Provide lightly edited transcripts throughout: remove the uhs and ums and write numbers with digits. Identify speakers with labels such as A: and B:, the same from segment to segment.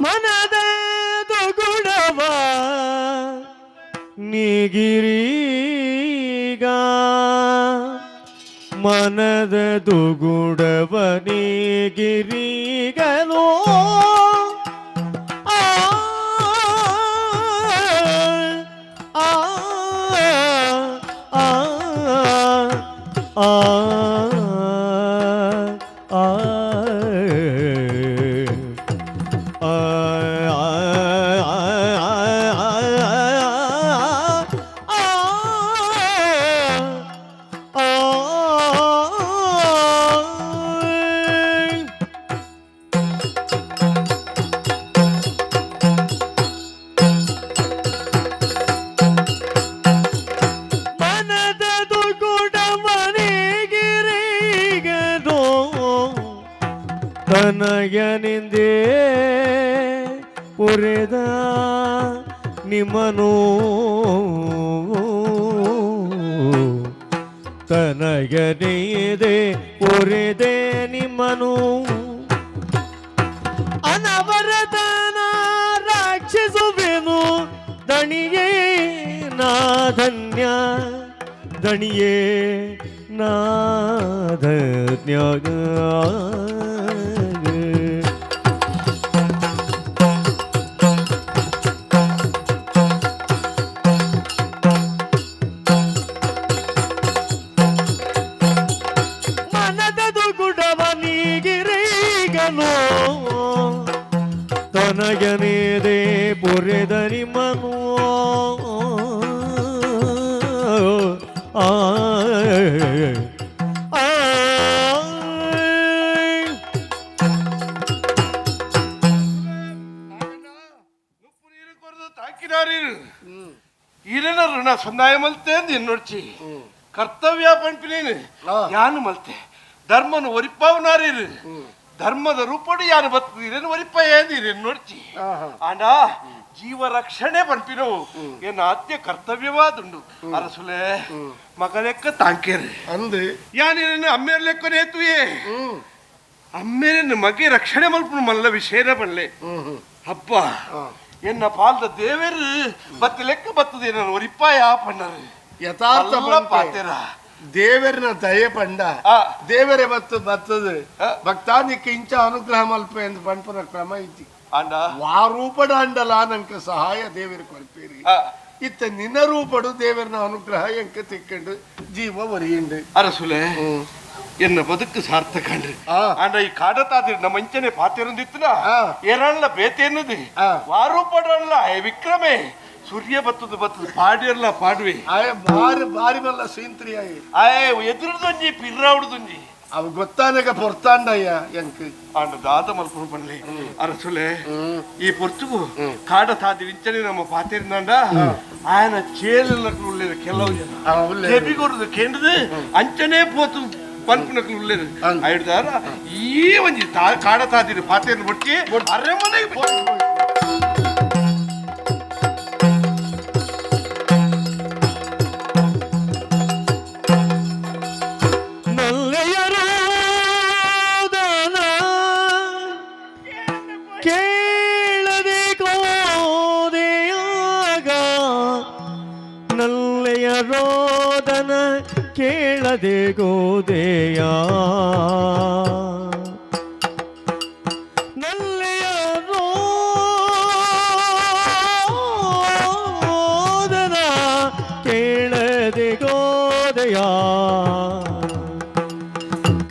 A: ಮನದ ದುಗುಡವ ನೀಗಿರೀಗ, ಮನದ ದುಗುಡವ ನೀಗಿರೀಗನೋ. ಆ ಆ ಆ ಆ ಆ ಆ ಆ. ಮನದ ದುಗುಡವನಿಗಿರಿಗನೋ, ತನಯನಿಂದೇ ಪುರೆದ ನಿಮನು, ತನಯನಿದೆ ಪುರೆದೆ ನಿಮ್ಮನು. ಅನವರತನ ರಕ್ಷಿಸುವೆನು ದಣಿಯೇ ನಾ ಧನ್ಯ, ದಣಿಯೇ ನಾ ಧನ್ಯ. ಮನದ ದುಗುಡವ ನೀಗಿರೀಗನು, ತನಗನೇದೆ ಪೊರೆದ ನಿಮ್ಮನು. ಆ ಆ.
B: ನುಪ್ಪು ನೀರು ಕೊರದು ತಾಕಿನಾರೀರು ಈರೆನ ಋಣ ಸಂದಾಯ ಮಲ್ತೆ ಎನ್ನೊಡ್ಚಿ ಕರ್ತವ್ಯ ಪಂಪಿನೇನು ಯಾನು ಮಲ್ತೆ. ಧರ್ಮನು ಒರಿಪಾವನಾರೀರು, ಧರ್ಮದ ರೂಪಡು ಯಾನು ಬತ್ತು ಇರೇನು ಒರಿಪ ಏಂದಿರೇನು ನೋಡ್ಚಿ. ಆಂಡ ಜೀವ ರಕ್ಷಣೆ ಪನ್ಪಿನವು ಎನ್ನ ಆದ್ಯ ಕರ್ತವ್ಯವಾದುಂಡು. ಅರಸುಲೆ, ಮಗಲೆಕ್ಕ ತಾಂಕೇರು.
C: ಅಂದು.
B: ಯಾನೇನು ಅಮ್ಮೇರ್ ಲೆಕ್ಕನೆ ಎತ್ತುಯೇ. ಅಮ್ಮೇರನ್ನು ಮಗೆ ರಕ್ಷಣೆ ಮಲ್ಪುನು ಮಲ್ಲ ವಿಷಯನ ಪನ್ಲೆ. ಅಪ್ಪ, ಎನ್ನ ಪಾಲ್ದ ದೇವರು ಬತ್ತ ಲೆಕ್ಕ ಬತ್ತದೆ ನಾನು ಒರಿಪಾಯ ಪಣ್ಣರು.
C: ಯಥಾರ್ಥ
B: ಮಲ್ಲ
C: ಪನ್ಪೆ.
B: ಪಾತೆರ.
C: ದೇವರನ ದಯೆ ಪಂಡ ದೇವರೇ ಬತ್ತು ಬತ್ತದು ಭಕ್ತಾದಿಕ್ಕೆ ಇಂಚ ಅನುಗ್ರಹ ಮಲ್ಪ ಎಂದು ಪನ್ಪುನ ಕ್ರಮ ಇಜ್ಜಿ.
B: ಆಂಡ
C: ವಾ ರೂಪಡ ಅಂಡಲ ನಂಕ ಸಹಾಯ ದೇವರು ಕೊರ್ಪೇರಿ. ಇತ್ತ ನಿನ್ನ ರೂಪಡು ದೇವರನ ಅನುಗ್ರಹ ಎಂಕ ತಿಕ್ಕಂಡು ಜೀವ ಒರಿಯುಂಡು.
B: ಅರಸುಲೆ, ಎನ್ನ ಬದುಕು ಸಾರ್ಥಕಂಡ್ರಿ. ಆಂಡ ಈ ಕಾಡತಾದಿರ್ ನಮ್ಮ ಇಂಚನೆ ಪಾತೆರೊಂದಿತ್ತನ ಏರಲ್ಲ ಬೇತೇನದು. ವಾರೂಪಡಲ್ಲ ವಿಕ್ರಮೆ ಸೂರ್ಯ ಬತ್ತದು ಬತ್ತದು ಪಾಡಿಯರ್ಲ ಪಾಡುವೆ.
C: ಆಯ ಬಾರಿ ಬಾರಿ ಬಲ್ಲ ಸೀಂತ್ರಿ ಆಯ್.
B: ಆಯ್ ಎದುರುದೊಂಜಿ ಪಿರ್ರಾವುಡುದೊಂಜಿ.
C: ಅವು ಗೊತ್ತಾನಗ ಪೊರ್ತಾಂಡಯ್ಯ ಎಂಕ್.
B: ಆಂಡ ದಾದ ಮಲ್ಪುನು ಪನ್ಲೆ ಅರಸುಲೆ. ಈ ಪೊರ್ತುಗು ಕಾಡ ತಾದಿ ಇಂಚನೆ ನಮ್ಮ ಪಾತೆರಿಂದಂಡ ಆಯನ ಚೇಲನಕ್ಲು ಉಳ್ಳೇರು ಕೆಲವು ಜನ.
C: ಉಲ್ಲೇರು.
B: ಕೆಬಿಗೊರ್ದು ಕೇಂದ್ರದ ಅಂಚನೆ ಪೋತು ಪನ್ಪುನಕ್ಲು ಉಳ್ಳೇರು. ಆಯ್ದಾರ ಈ ಒಂಜಿ ಕಾಡ ತಾದಿರು ಪಾತೆರ್ನ ಬೊಟ್ಟಿ ಅರೆಮನೆಗೆ.
A: ನಲ್ಲೆಯರೋದನ ಕೇಳದೆ ಗೋದೆಯಾಗ, ನಲ್ಲೆಯ ರೋದನ ಕೇಳದೆ ಗೋದೆಯ, ನಲ್ಲೆಯ ರೋದನ ಕೇಳದೆ ಗೋದೆಯ.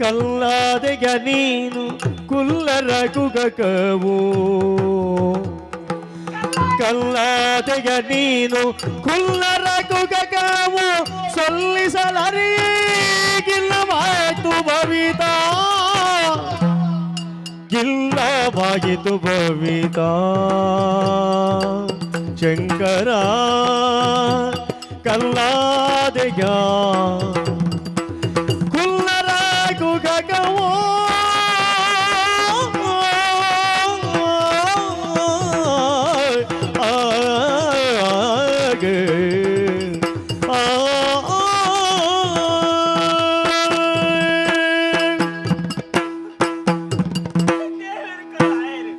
A: ಕಲ್ಲಾದೆಗ ನೀನು ಕುಲ್ಲರ ಕುಗಕವು, ಕಲ್ಲಾದೆಗ ನೀನು ಕುಲ್ಲರ ಕುಗಕವು, ಸಲ್ಲಿಸಲರಿಗಿಲ್ಲವಾಯ್ತು ಭವಿತಾ, ಗಿಲ್ಲವಾಯಿತು ಭವಿತಾ. ಶಂಕರ, ಕಲ್ಲಾದೆಗ ಕುಲ್ಲರ ಕುಗಕವೋ. ಆಗೆ ಆ.
D: ದೇವರು ಕಾಯರು.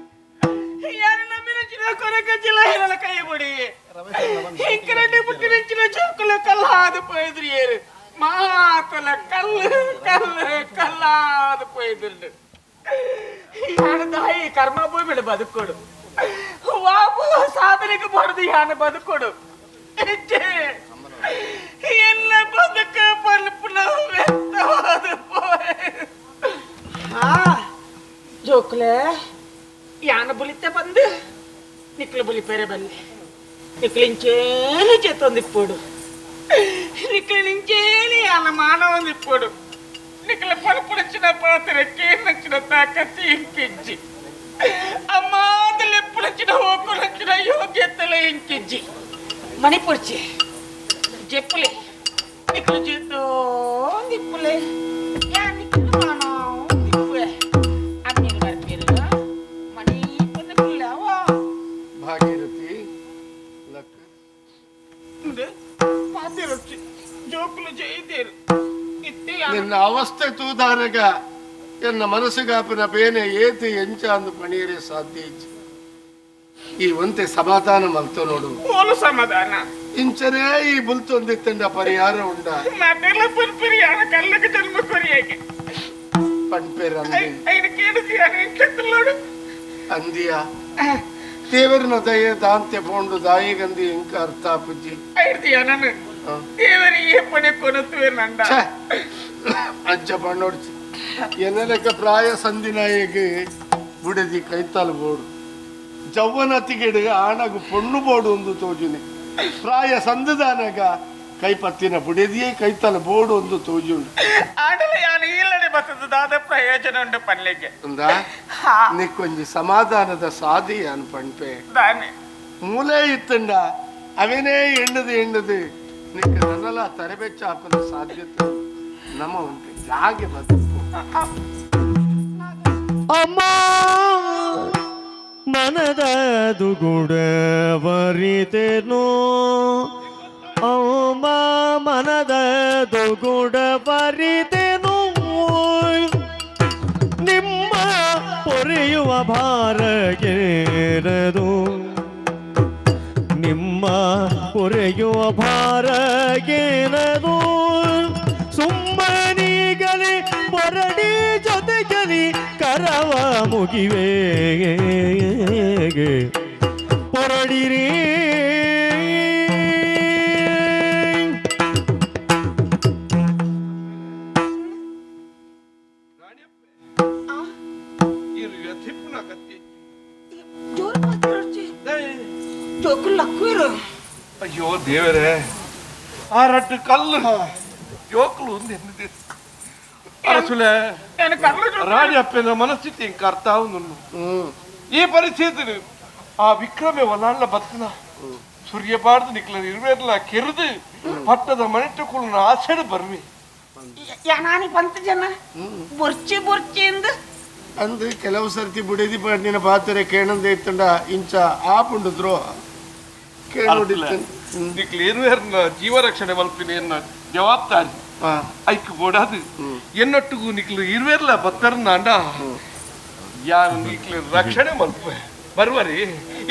D: ಯಾರು ಕೊರಕಜ್ಜಿಲ ಹೇಳಲ ಕೈ ಬಿಡಿ ಇಂಕರಡ್ಡಿ ಪುಟ್ಟಿನ ಚೌಕಲ ಕಲ್ಲಾದ ಪೋಯ್ದ್ರಿ ಮಾತಲ ಕಲ್ಲು ಕಲ್ಲು ಕಲ್ಲಾದ ಪೋಯ್ದುಂಡು ಯಾನ ದಾಯಿ ಕರ್ಮ ಭೂಮಿಡು ಬದುಕೋಡು ವಾಪು ಸಾಧನೆಗೆ ಬಡದು ಯಾನ ಬದುಕೋಡು ಎಲ್ಲ ಬದುಕ ಪಲ್ಪುನ ವ್ಯಕ್ತವಾದ ಜೋಕುಲೆ ಯಾನ ಬುಲಿತೆ ಬಂದು ನಿಕ್ಲು ಬುಲಿ ಪೇರೆ ಬಲ್ಲಿ ನಿಕ್ಲಿಂಚೇನು చేతొంది ఇప్పుడు నిక్లించేని యాన మానవంది ఇప్పుడు నిక్ల పలుపునొచ్చిన పాత్రకి నచ్చిన తాకత్తి ఇంకించి అమ్మాతలు ఎప్పుడొచ్చిన ఓకులొచ్చిన యోగ్యతలు ఇంకించి మణిపూర్చి చెప్పులే నిక్లు చేతో నిప్పులే యా నిక్లు మానవ నిప్పులే అన్ని పేరు మణి పొందుకులేవా
C: ಭಾಗೀರಥಿ ಲಕ್ಕ
D: ಪಾತಿರೊಚ್ಚಿ ಜೋಕುಲು ಜೈದೇರು
C: ನಿನ್ನ ಅವಸ್ಥೆ ತೂದಾರಗ ಎನ್ನ ಮನಸ್ಸುಗಾಪಿನ ಬೇನೆ ಏತಿ ಎಂಚ ಅಂದು ಪಣಿಯರೆ ಸಾಧ್ಯ ಇಜ್ಜಿ. ಈ ಒಂತೆ ಸಮಾಧಾನ ಮಲ್ತ ನೋಡು
D: ಓಲು ಸಮಾಧಾನ
C: ಇಂಚನೇ ಈ ಬುಲ್ತೊಂದಿತ್ತಂಡ ಪರಿಹಾರ ಉಂಡ
D: ಮಾತೆಲ್ಲ ಪುರ್ಪುರಿ ಯಾನ ಕಲ್ಲಕ್ಕೆ ಜನ್ಮ ಕೊರಿಯಾಗೆ
C: ಪಣ್ಪೇರ್ ಅಂದಿ
D: ಐನ ಕೇಳಿಸಿ ಯಾನ ಇಂಚತ್ತಲ್ಲೋಡು
C: ಅಂದಿಯ ದೇವರನ ದಯೆ ದಾಂತೆ ಪೋಂಡು ದಾಯಿಗಂದಿ ಇಂಕ ಅರ್ಥ ಪುಜ್ಜಿ
D: ಐಡ್ದಿಯ ನಾನು ದೇವರಿಗೆ ಪಣೆ ಕೊನತುವೆ ನಂಡ
C: ಛೆ, ಅಜ್ಜ ಪಣ್ಣೋಡ್ಚಿ ಎನ್ನಲೆಕ್ಕ ಪ್ರಾಯ ಸಂದಿನಾಯಿಗೆ ಬುಡದಿ ಕೈತಾಲು ಬೋಡು ಜವ್ವನತಿಗೆಡು ಆಣಗು ಪೊಣ್ಣು ಬೋಡು ಒಂದು ತೋಜುನೆ ಪ್ರಾಯ ಸಂದುದಾನಗ ಕೈ ಪತ್ತಿನ ಬುಡೆದಿಯೇ ಕೈತಾಲ ಬೋಡು ಒಂದು ತೋಜುಂಡು
D: ಆಡಲ ಯಾನ ಈಲಡೆ ಬತ್ತದ ದಾದ ಪ್ರಯೋಜನ ಉಂಡು ಪನ್ಲಿಕ್ಕೆ
C: ಅಂದ ನಿಕ್ಕೊಂಜಿ ಸಮಾಧಾನದ ಸಾದಿ ಅನ್ ಪಣ್ಪೆ
D: ದಾನೆ
C: ಮೂಲೆ ಇತ್ತಂಡ ಅವೇನೇ ಎಣ್ಣದು ಎಣ್ಣದು ನಿಕ್ಕ ನನ್ನಲ ತರಬೆಚ್ಚ ಹಾಕಲು ಸಾಧ್ಯತೆ ನಮ್ಮ ಉಂಟು ಜಾಗೆ ಬದುಕು
A: ಅಮ್ಮ ಮನದ ದುಗುಡವರಿತೆನು ಅಮ್ಮ ಮನದ ದುಗುಡವರಿತೆನು ನಿಮ್ಮ ಪೊರೆಯುವ ಭಾರಗೇರದು ನಿಮ್ಮ ಪೊರೆಯುವ ಭಾರಗೇರದು ಸುಮ್ಮನಿಗಲಿ ಪೊರಡಿ ಜೊತೆಗಲಿ ಕರವ ಮುಗಿವೆ ಪೊರಡಿರಿ
B: ಅಯ್ಯೋ ದೇವರೇ ಆ ರಟ್ಟು ಕಲ್ಲು ಜೋಕುಲು ಒಂದು ಎನ್ನಿದೆ ಅರಸುಲೆ ರಾಣಿ ಅಪ್ಪನ ಮನಸ್ಥಿತಿ ಇಂಕ ಅರ್ಥ ಆവുನು ಈ ಪರಿಸ್ಥಿತಿ ಆ ವಿಕ್ರಮೆ ಒಲಾಂಡ ಬತ್ತನ ಸೂರ್ಯಬಾರ್ದು ನಿಕ್ಲ ಇರ್ವೇರ್ಲ ಕೆರೆದು ಪಟ್ಟದ ಮಣಿಟ್ಟುಕುಳ್ನ ಆಸೆಡು ಬರ್ವಿ
D: ನಾನಿ ಪಂತ ಜನ ಬೊರ್ಚಿ ಬೊರ್ಚಿ ಎಂದು
C: ಅಂದು ಕೆಲವು ಸರ್ತಿ ಬುಡದಿ ಪಾಟಿನ ಪಾತ್ರೆ ಕೇಣಂದೆ ಇತ್ತಂಡ ಇಂಚ ಆಪುಂಡು ದ್ರೋಹ
B: ನಿಕ್ಲ ಇರ್ವೇರ್ನ ಜೀವ ರಕ್ಷಣೆ ಮಲ್ಪಿನ ಎನ್ನ ಜವಾಬ್ದಾರಿ ಐಕ್ ಬೋಡಾದು ಎನ್ನೊಟ್ಟಿಗೂ ನಿಕ್ಲು ಇರ್ವೇರ್ಲ ಬತ್ತರ್ನಾಂಡ ಯಾನು ನಿಕ್ಲು ರಕ್ಷಣೆ ಮಲ್ಪೆ ಬರುವರಿ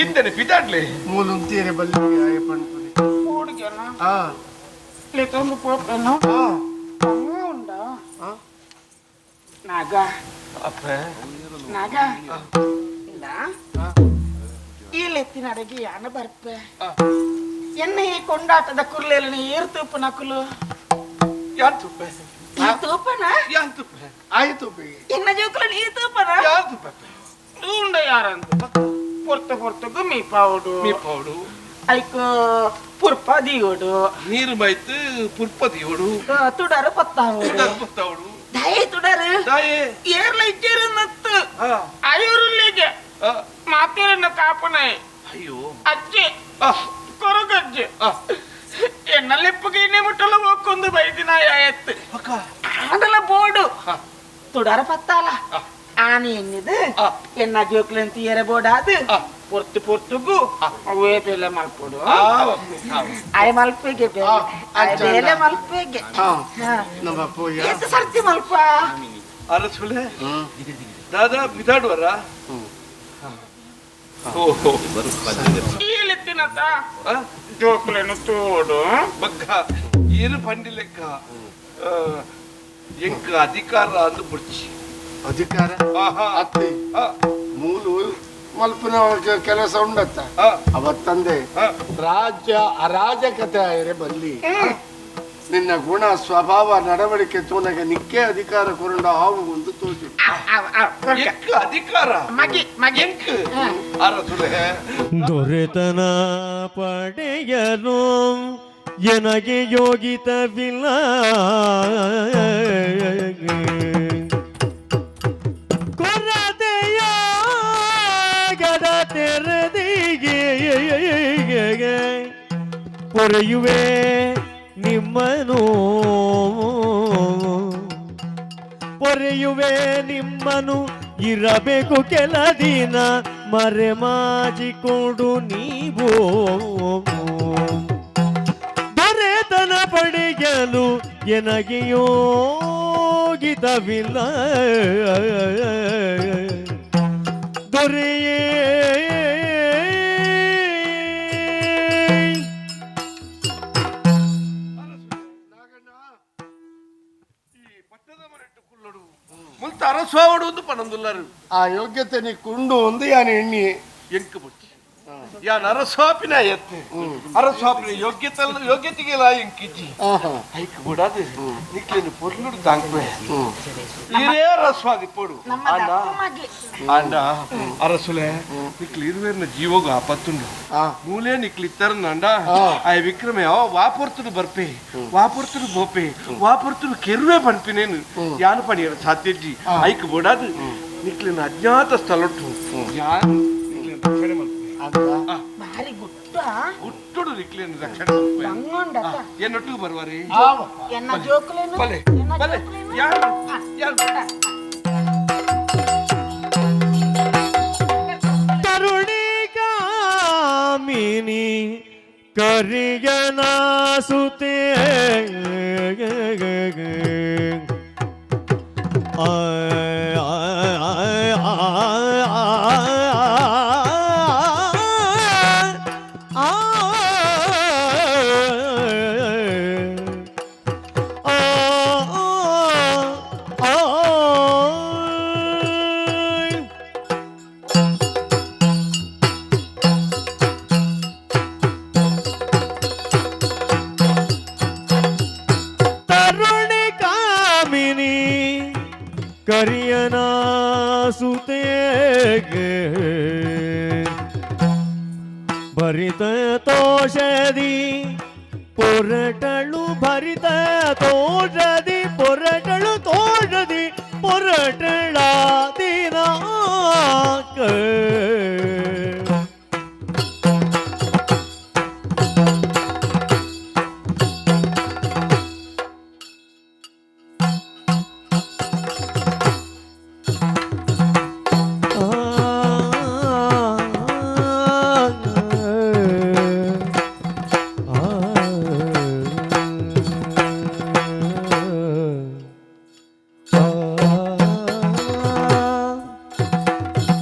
B: ಇತ್ತನೆ ಪಿತಾಡ್ಲೆ
C: ಮೂಲುಂತೀರೆ ಬಲ್ಲಿ ಆಯ ಪಣ್ಪುನಿ
D: ಕೂಡ್ಗೆನ
C: ಆ
D: ಲೇತೊಂದು ಪೋಪೆನು
C: ಆ
D: ಉಂಡ ನಾಗ
B: ಅಪ್ಪೆ
D: ನಾಗ ಇಲ್ಲ ಈ ಲೆತ್ತಿನ ಅಡಗಿ ಯಾನ ಬರ್ಪೆ ಎನ್ನ ಈ ಕೊಂಡಾಟದ ಕುರ್ಲೇಲಿ ಏರು ತೂಪು ನಕುಲು
B: ಯಾನ್ ತುಪ್ಪೆ
D: ಈ ತೂಪನ
B: ಯಾನ್ ತುಪ್ಪೆ
C: ಆಯ್ತು ಬಿ
D: ಎನ್ನ ಜೋಕುಲು ಈ ತೂಪನ
B: ಯಾನ್ ತುಪ್ಪೆ
D: ಉಂಡ ಯಾರಂತ ಪೊರ್ತ ಪೊರ್ತಗು ಮೀಪಾವುಡು
B: ಮೀಪಾವುಡು
D: ಐಕ್ ಪುರ್ಪ ದಿಯೋಡು
B: ನೀರು ಮೈತು ಪುರ್ಪ ದಿಯೋಡು
D: ತುಡರು ಪತ್ತಾವುಡು
B: ತುಡರು ಪತ್ತಾವುಡು
D: ದಾಯೆ ತುಡರು
B: ದಾಯೆ
D: ಏರ್ಲ ಇಚ್ಚೇರು ನತ್ತು ಅಯೂರುಲ್ಲಿಗೆ ಮಾತೇರನ್ನ ಕಾಪುನೈ
B: ಅಯ್ಯೋ
D: ಅಜ್ಜಿ ಕೊರಗಜ್ಜಿ ಎನ್ನಲಿಪ್ಪಗೆ ಇನ್ನೇ ಮುಟ್ಟಲು ಹೋಗ್ಕೊಂಡು ಬೈದಿನ ಎತ್ತು ಆಂಡಲ ಬೋರ್ಡು ತುಡರ ಪತ್ತಾಲ ಆನೆ ಎನ್ನಿದು ಎನ್ನ ಜೋಕ್ಲೆಂತ ಏರ ಬೋರ್ಡ್ ಅದು ಪೊರ್ತು ಪೊರ್ತುಗು ಅವೇ ಬೇಲೆ ಮಲ್ಪೊಡು ಆಯ್ ಮಲ್ಪೆಗೆ ಬೇಲೆ ಆಯ್ ಬೇಲೆ ಮಲ್ಪೆಗೆ
C: ನಮ್ಮ ಪೋಯ
D: ಎತ್ತು ಸರ್ತಿ ಮಲ್ಪ
B: ಅರಸುಲೆ ದಾದಾ ಬಿದಾಡುವರ ಓಹೋ
D: ಈಲಿತ್ತಿನತ ಜೋಕುಲೆನು ತೋಡು
B: ಬಗ್ಗ ಏನು ಪಂಡಿ ಲೆಕ್ಕ ಎಂಕ್ ಅಧಿಕಾರ ಅಂದು ಬುಡ್ಚಿ
C: ಅಧಿಕಾರ
B: ಆಹಾ.
C: ಅತ್ತೆ
B: ಆ,
C: ಮೂಲು ಮಲ್ಪನ ಕೆಲಸ ಉಂಡತ್ತ
B: ಆ,
C: ಅವತ್ತಂದೆ
B: ಆ.
C: ರಾಜ್ಯ ಅರಾಜಕತೆ ಆಯರೆ ಬಲ್ಲಿ ನಿನ್ನ ಗುಣ ಸ್ವಭಾವ ನಡವಳಿಕೆ ತೋನಗೆ ನಿಕ್ಕೆ ಅಧಿಕಾರ ಕೊರಂಡ ಹಾವು ಒಂದು ತೋಜು
B: ಎಂಕ್ ಅಧಿಕಾರ
D: ಮಗಿ ಮಗಿ
B: ಎಂಕ್ ಅರಸುಲೆ
A: ದೊರೆತನ ಪಡೆಯಲು ಎನಗೆ ಯೋಗಿತವಿಲ್ಲ ಕೊರತೆಯ ಗದ ತೆರೆದಿಗೆ ಪೊರೆಯುವೆ ನಿಮ್ಮನು ಪೊರೆಯುವೆ ನಿಮ್ಮನು ಇರಬೇಕು ಕೆಲ ದಿನ ಮರೆಮಾಚಿಕೊಡು ನೀವು ದೊರೆತನ ಪಡೆಯಲು ಎನಗೆ ಯೋಗಿತವಿಲ್ಲ ದೊರೆಯೇ.
B: ಈ ಪಟ್ಟದ ಮನೆಟ್ಟು ಕುಲ್ಲಡು ಮುಲ್ತ ಅರಸ್ವಾವಡು ಒಂದು ಪಣಂದುಲ್ಲರು.
C: ಆ ಯೋಗ್ಯತೆ ನೀ ಕುಂಡು ಒಂದು ಯಾನ್ ಎಣ್ಣಿ.
B: ಎಂಕ್ ಬುಡ್ಚಿ ಯಾನ್ ಅರಸ್ವಾಪಿನ ಎತ್ತೆ ಅರಸ್ವಾಪಿನ ಯೋಗ್ಯತೆ ಯೋಗ್ಯತೆಗೆಲ್ಲ ಎಂಕಿಜ್ಜಿ.
C: ಆಹಾ.
B: ಐಕ್ ಬಿಡಾದು ನಿಕ್ಲೇನು ಪೊರ್ಲುಡು ತಾಂಕ್ವೆ ಇರೇ ಅರಸ್ವಾದಿ ಪೊಡು.
D: ನಮ್ಮ
B: ಆಂಡ
D: ದಪ್ಪು ಮಗಿ.
B: ಆಂಡ ಅರಸುಲೆ ನಿಕ್ಲು ಇರುವೇರ್ನ ಜೀವಗ ಆಪತ್ತುಂಡು.
C: ಆ.
B: ಮೂಲೆ ನಿಕ್ಲು ಇತ್ತರನಂಡ ಆಯ್ ವಿಕ್ರಮೆ ವಾಪೊರ್ತುಡು ಬರ್ಪೆ ವಾಪೊರ್ತುಡು ಬೋಪೆ ವಾಪೊರ್ತುಡು ಕೆರುವೆ ಪನ್ಪಿನೇನು ಯಾನು ಪಣಿಯರ ಸಾಧ್ಯಜ್ಜಿ. ಐಕ್ ಬೋಡಾದು ನಿಕ್ಲಿನ ಅಜ್ಞಾತ ಸ್ಥಳೊಟ್ಟು ಯಾನು ನಿಕ್ಲಿನ ರಕ್ಷಣೆ ಮಲ್ಪೆ.
C: ಅಂತ
D: ಭಾರಿ ಗುಟ್ಟ.
B: ಗುಟ್ಟುಡು ನಿಕ್ಲಿನ ರಕ್ಷಣೆ ಮಲ್ಪೆ.
D: ಬಂಗೊಂಡತ.
B: ಏನೊಟ್ಟಿಗೆ ಬರುವಾರಿ?
D: ಎನ್ನ ಜೋಕುಲೇನು
B: ಬಲೆ
D: ಎನ್ನ
B: ಬಲೆ
D: ಜೋಕುಲೇನು
B: ಯಾರು ಯಾರು
A: ತರುಣಿ ಕಾಮಿನಿ ಕರಿಯನಾಸುತೆ ಆ ಆ ಆ ತರುಣಿ ಕಾಮಿನಿ ಕರಿಯನ ಸುತೆ ಭರಿತ ತೋಷದಿ ಪೊರಟಳು ಭರಿತ ತೋಷದಿ ಪೊರಟಳು ತೋಷದಿ ಪೊರಟಳ ದಿನಾಕ.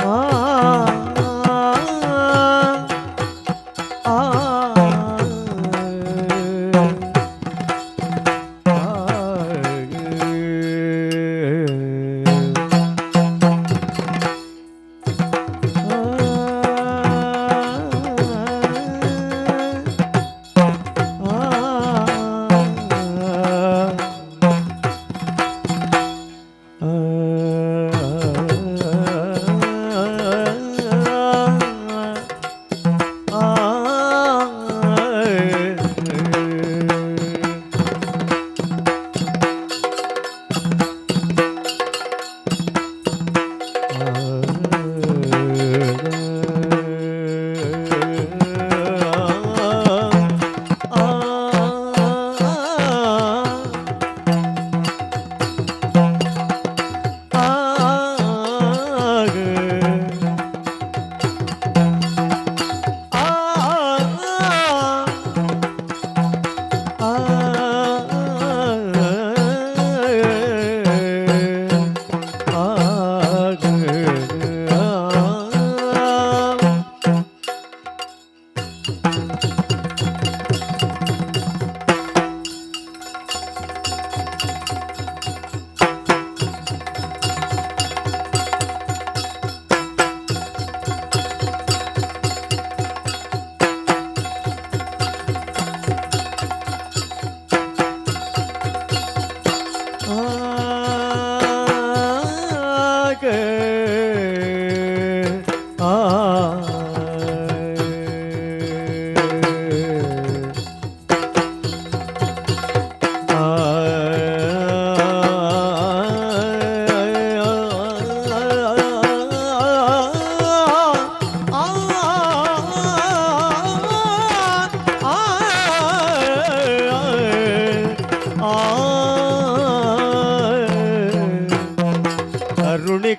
A: ಆ.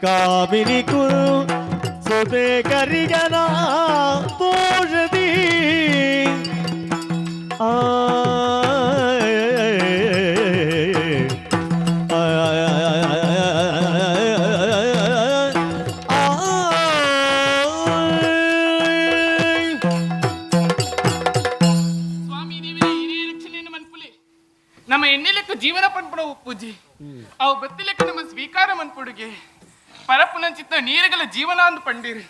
A: ಕಾಮಿನಿ ಸುತೆ ಕರಿಗನ ತೋಷದಿ ಆ
D: ಸ್ವಾಮಿ ದೇವರೇ ಹಿರಿಯ ರಕ್ಷಣೆಯನ್ನು ಮನ್ಪುಲೆ. ನಮ್ಮ ಎಣ್ಣೆಲೆಕ್ಕ ಜೀವನ ಪನ್ಪುಣ ಉಪ್ಪುಜಿ ಅವು ಬತ್ತಿಲೆಕ್ಕ ನಮ್ಮ ಸ್ವೀಕಾರ ಮನ್ಪುಡುಗೆ ಪರಪುನ ಚಿತ್ತ ನೀರುಗಳ ಜೀವನ ಅಂದು ಪಂಡಿರಿ,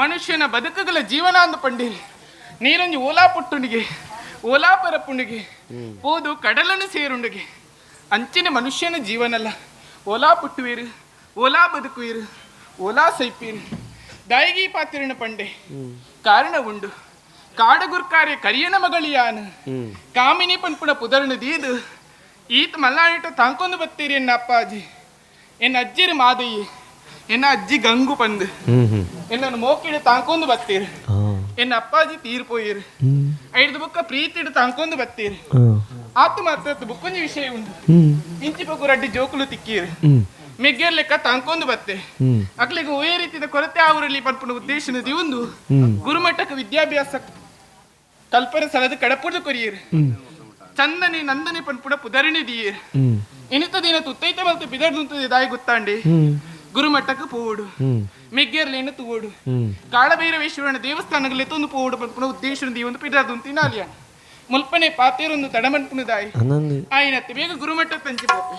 D: ಮನುಷ್ಯನ ಬದುಕುಗಳ ಜೀವನ ಅಂದು ಪಂಡಿರಿ. ನೀರೊಂಜಿ ಓಲಾ ಪುಟ್ಟುನಿಗೆ ಓಲಾ ಪರಪುಣಿಗೆ ಪೋದು ಕಡಲನ್ನು ಸೇರುಂಡುಗೆ. ಅಂಚಿನ ಮನುಷ್ಯನ ಜೀವನಲ್ಲ ಓಲಾ ಪುಟ್ಟುವೀರು, ಓಲಾ ಬದುಕುವೀರು, ಓಲಾ ಸೈಪೀರು. ದಾಯಿಗಿ ಪಾತಿರಣ ಪಂಡೆ ಕಾರಣ ಉಂಡು. ಕಾಡಗುರ್ಕಾರೆ ಕರಿಯನ ಮಗಳಿಯಾನ ಕಾಮಿನಿ ಪನ್ಪುಣ ಪುದರ್ನು ದೀದು ಈತ ಮಲ್ಲಾಣಿಟ ತಾಂಕೊಂದು ಬತ್ತೀರಿ ಎನ್ನ ಅಪ್ಪಾಜಿ. ಎನ್ನ ಅಜ್ಜಿರು ಮಾದಯ್ಯ, ಎನ್ನ ಅಜ್ಜಿ ಗಂಗು ಪಂದು ಎನ್ನನ್ನು ಮೋಕಿಡು ತಾಂಕೊಂದು ಬತ್ತೀರಿ. ಎನ್ನ ಅಪ್ಪಾಜಿ ತೀರ್ ಪೋಯಿರು. ಐದು ಬುಕ್ಕ ಪ್ರೀತಿಡು ತಾಂಕೊಂದು ಬತ್ತೀರಿ. ಆತು ಮಾತ್ರ ಬುಕ್ಕೊಂಜಿ ವಿಷಯ ಉಂಡು. ಇಂಚಿ ಪೊಕ್ಕು ರಡ್ಡಿ ಜೋಕುಲು ತಿಕ್ಕೀರು ಮೆಗ್ಗೆರ್ ಲೆಕ್ಕ ತಾಂಕೊಂದು ಬತ್ತೆ. ಅಕ್ಲಿಗೆ ಒಯೇ ರೀತಿಯ ಕೊರತೆ ಆವರಲ್ಲಿ ಪನ್ಪುಣ ಉದ್ದೇಶನ ದಿವಂದು ಗುರುಮಟ್ಟಕ್ಕೆ ವಿದ್ಯಾಭ್ಯಾಸ ಕಲ್ಪನೆ ಸಲದ ಕಡಪುಡು ಕೊರಿಯರು. ಚಂದನೆ ನಂದನೆ ಪನ್ಪುಣ ಪುದರಣಿ ದಿಯೇರು. ಇನಿತ ದಿನ ತುತ್ತೈತ ಮಲ್ತ ಬಿದರ್ದುಂತದೆ ದಾಯಿ ಗೊತ್ತಾಂಡಿ ಗುರುಮಟ್ಟಕ್ಕೆ ಪೋವಡು, ಮೆಗ್ಗೆರ್ಲೇನು ತೂವಡು, ಕಾಳಭೈರವೇಶ್ವರನ ದೇವಸ್ಥಾನಗಳಲ್ಲಿ ತೊಂದು ಪೋವಡು ಪನ್ಪುಣ ಉದ್ದೇಶನ ದಿವಂದು ಪಿದರ್ದುಂತಿ ನಾಲಿಯ ಮುಲ್ಪನೆ ಪಾತೇರೊಂದು ತಡಮನ್ಪುಣ ದಾಯಿ ಆಯ್ನತ್ತೆ ಬೇಗ ಗುರುಮಟ್ಟ ತಂಚಿ ಪೋಪೆ.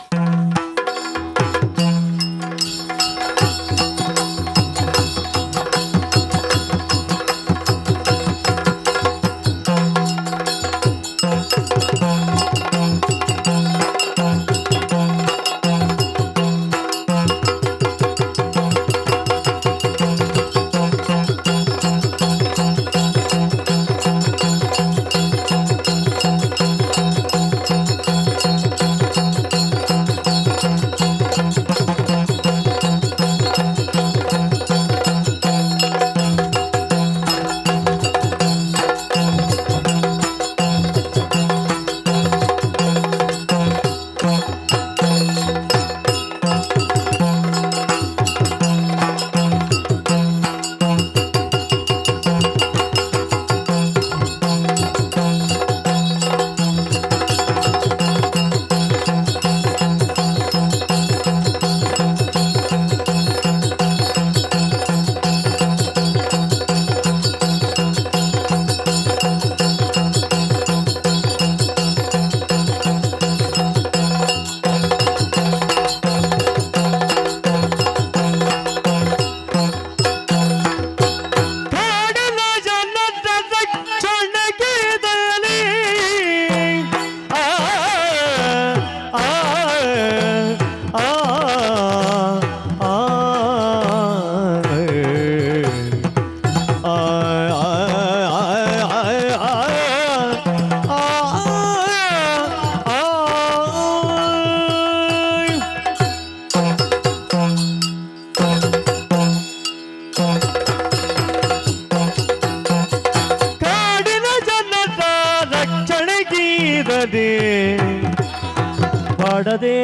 A: ಬಾಡದೆ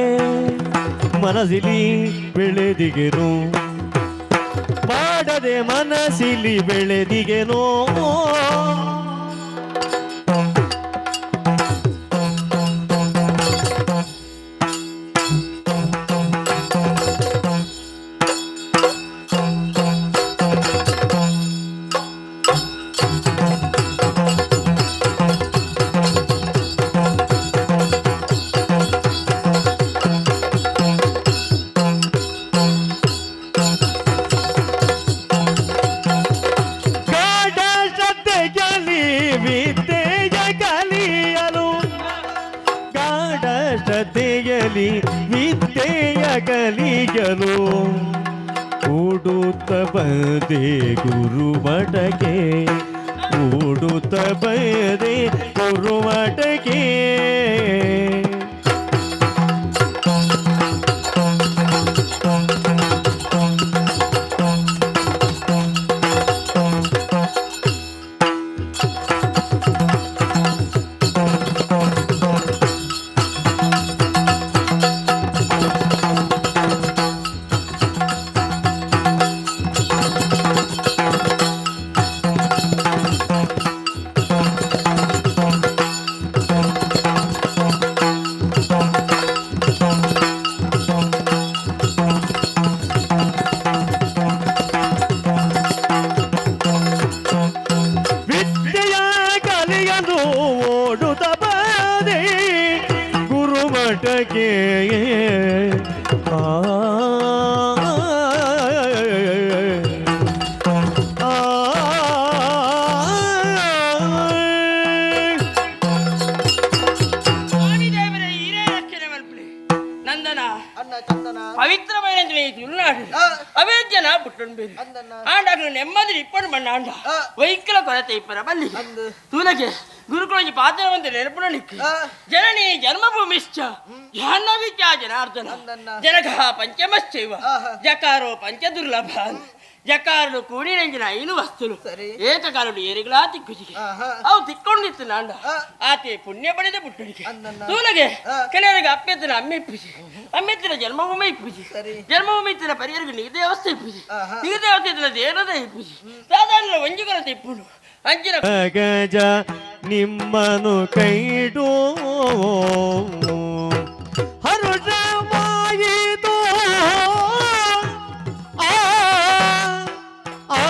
A: ಮನಸಿಲಿ ಬೆಳೆದಿಗೆನು, ಬಾಡದೆ ಮನಸಿಲಿ ಬೆಳೆದಿಗೆನೋ. ವಿದ್ಯೆಯ ಕಲಿಯಲು ಕೂಡುತ್ತ ಬಂದೆ ಗುರುಮಠಕ್ಕೆ, ಕೂಡುತ್ತ ಬಂದೆ ಗುರುಮಠಕ್ಕೆ. ಗುರುಮಠಕ್ಕೆ ಆ ಆ
E: ಸ್ವಾಮಿ ದೇವರ ಹಿರೇ ರಕ್ಷಣೆ ಮಲ್ಪುಲೆ ನಂದನ
F: ಅಣ್ಣ ಚಂದನ
E: ಪವಿತ್ರమైన ತುಳುನಾಡು ಅವೇದ್ಯನ ಪುಟ್ಟೊಂಡು ಆಂಡ ನೆಮ್ಮದಿ ಇಪ್ಪನು ಬಣ್ಣ ಆಂಡ ವೈಕಲ ಕೊರತೆ ಇಪ್ಪರ ಬಲ್ಲಿ ತೂಲಗೆ ಗುರುಕುಲಂಜಿ ಪಾತ್ರವಂತ ನೆನಪುನ ನಿಕ್ಕು ಜನನಿ ಜನ್ಮಭೂಮಿಶ್ಚ ಜಾಹ್ನವಿ ಚ ಜನಾರ್ದನ ಜನಕ ಪಂಚಮಶ್ಚೈವ ಜಕಾರೋ ಪಂಚದುರ್ಲಭ ಜಕಾರನು ಕೂಡಿನಂಜಿನ ಐನು ವಸ್ತುಲು ಏಕಕಾಲುಡು ಏರಿಗಳಾ ತಿಕ್ಕುಜಿಗೆ ಅವು ತಿಕ್ಕೊಂಡಿತ್ತು ನಾಂಡ ಆತೆ ಪುಣ್ಯ ಪಡೆದ ಪುಟ್ಟುಡಿಗೆ ತೂಲಗೆ ಕೆಲವರಿಗೆ ಅಪ್ಪೆತ್ತಿನ ಅಮ್ಮೆ ಇಪ್ಪುಜಿ ಅಮ್ಮೆತ್ತಿನ ಜನ್ಮಭೂಮಿ ಇಪ್ಪುಜಿ ಜನ್ಮಭೂಮಿ ಇತ್ತಿನ ಪರಿಯರಿಗೆ ನಿಗದಿ ಅವಸ್ಥೆ ಇಪ್ಪುಜಿ ನಿಗದಿ ಅವಸ್ಥೆ ಇತ್ತಿನ ದೇವರದ ಇಪ್ಪುಜಿ ಸಾಧಾರಣ ಒಂಜಿ ಕೊರತೆ ಇಪ್ಪುಡು ಅಂಚಿನ
A: ಗಜ ನಿಮ್ಮನು ಕೈಡು ಹರುಷವಾಯಿತು ಆ ಆ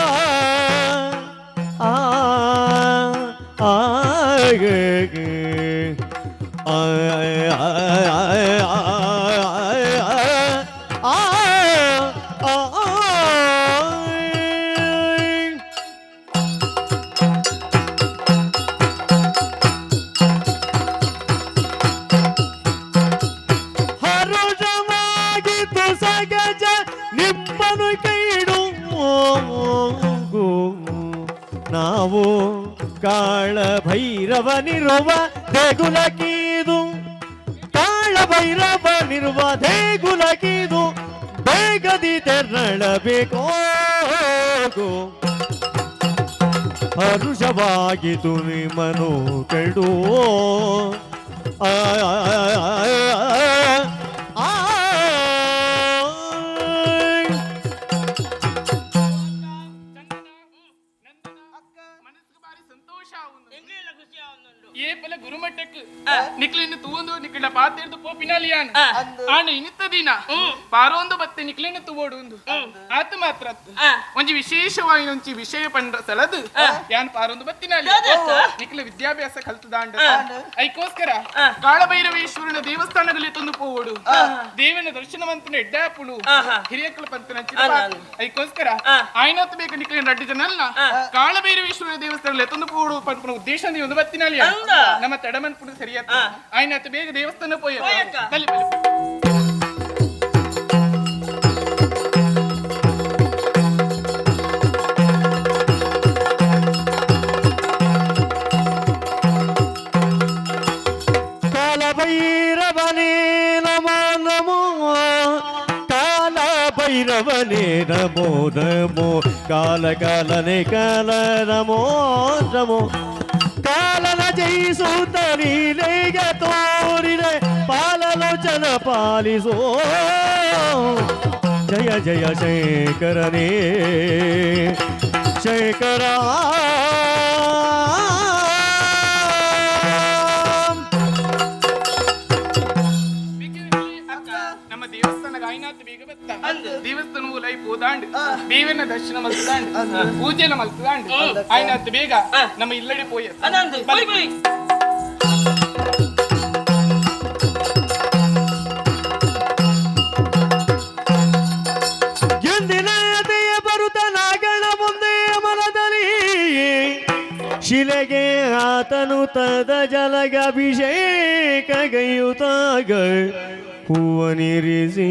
A: ಆ ಆ ಗ ಆ ಆ ಆ ಆ ಹರುಷವಾಗಿತು ಸಗಜ ನಿಮ್ಮನು ಕೈಡು ನಾವು ಕಾಳ ಭೈರವನಿರುವ ದೇಗುಲಕೀದು ಕಾಳ ಭೈರವನಿರುವ ದೇಗುಲಕೀದು ಬೇಗದಿ ತೆರಳಬೇಕು ಹರುಷವಾಗಿತು ನಿಮ್ಮನು ಕೆಡು ಆ ಆ
D: ಮನಸ್ಸಿಗೆ ಬಾರಿ ಸಂತೋಷ ಆವುಂಡು. ಏಪಲ ಗುರುಮಟ್ಟಕ್ಕೆ ನಿಕ್ಲಿನ ತೂಂದು ನಿಕ್ಲಿನ ಪಾತೆರ್ದು ಪೋಪಿನಾಲಿಯಾನ ಆಂಡ ಇನಿತ ದಿನ ಪಾರೋಂದು ಬತ್ತೆ ನಿಕ್ಲಿನ ತೂವೋಡು ಉಂದು ಆತ ಮಾತ್ರ ಅತ್ತು. ಒಂಜಿ ವಿಶೇಷವಾಗಿ ಒಂಜಿ ವಿಷಯ ಪಂಡ್ರ ಸಲದು ಯಾನ್ ಪಾರೋಂದು ಬತ್ತಿನಾಲಿ ನಿಕ್ಲ ವಿದ್ಯಾಭ್ಯಾಸ ಕಲ್ತದಾಂಡ ಐಕೋಸ್ಕರ ಕಾಳಭೈರವೇಶ್ವರನ ದೇವಸ್ಥಾನದಲ್ಲಿ ತಂದು ಪೋವೋಡು ದೇವನ ದರ್ಶನ ಮಂತನ ಎಡ್ಡಾಪುಡು ಹಿರಿಯಕ್ಕಲ ಪಂತನ ಐಕೋಸ್ಕರ ಆಯ್ನಾತ್ ಬೇಕು ನಿಕ್ಲಿನ ರಡ್ಡು ಜನ ಅಲ್ಲ ಕಾಳಭೈರವೇಶ್ವರ ದೇವಸ್ಥಾನದಲ್ಲಿ ತಂದು ಪೋವೋಡು ಪನ್ಪುನ ಉದ್ದೇಶ ಒಂದು ಬತ್ತಿನಾಲಿ ನಮ್ಮ ತಡಮನ್ಪುಡು ಸರಿಯಾದ ಆಯ್ನಾತ್ ಬೇಗ ದೇವಸ್ಥಾನ ಪೋಯ ಬಲಿ ಬಲಿ.
A: ಕಾಲಭೈರವನೇ ನಮೋ ನಮೋ ಕಾಲಭೈರವನೇ ನಮೋ ನಮೋ ಕಾಲ ಕಾಲನೆ ಕಾಲ ನಮೋ ನಮೋ ಕಾಲನ ಜಯಿಸುತ್ತ ಲೀಲೆಗೆ ತೋರಿದೆ ಪಾಲಲೋಚನ ಪಾಲಿಸೋ ಜಯ ಜಯ ಶಂಕರನೇ ಶಂಕರ.
D: ನಮ್ಮ ದೇವಸ್ಥಾನ ಆಯ್ನಾತ್ ಬೇಗ ಬತ್ತ ದೇವಸ್ಥಾನ ಲೈ ಪೋದಾಂಡ್ ದೇವನ ದರ್ಶನ ಮಲ್ತದಾಂಡ್ ಪೂಜೆನ ಮಲ್ತದಾಂಡ್ ಆಯ್ನಾತ್ ಬೇಗ ನಮ್ಮ ಇಲ್ಲಡೆ ಪೋಯ.
E: ಅದಂದು ಬಲಿ ಬಲಿ.
A: ಎಂದಿನತೆಯ ಬರುತ್ತ ನಾಗಣ ಮುಂದೆ ಮನದಲ್ಲಿ ಶಿಲೆಗೆ ಆತನು ತದ ಜಲಗ ಅಭಿಷೇಕ ಗೈಯುತ್ತಾಗ ಹೂವ ನಿರಿಸಿ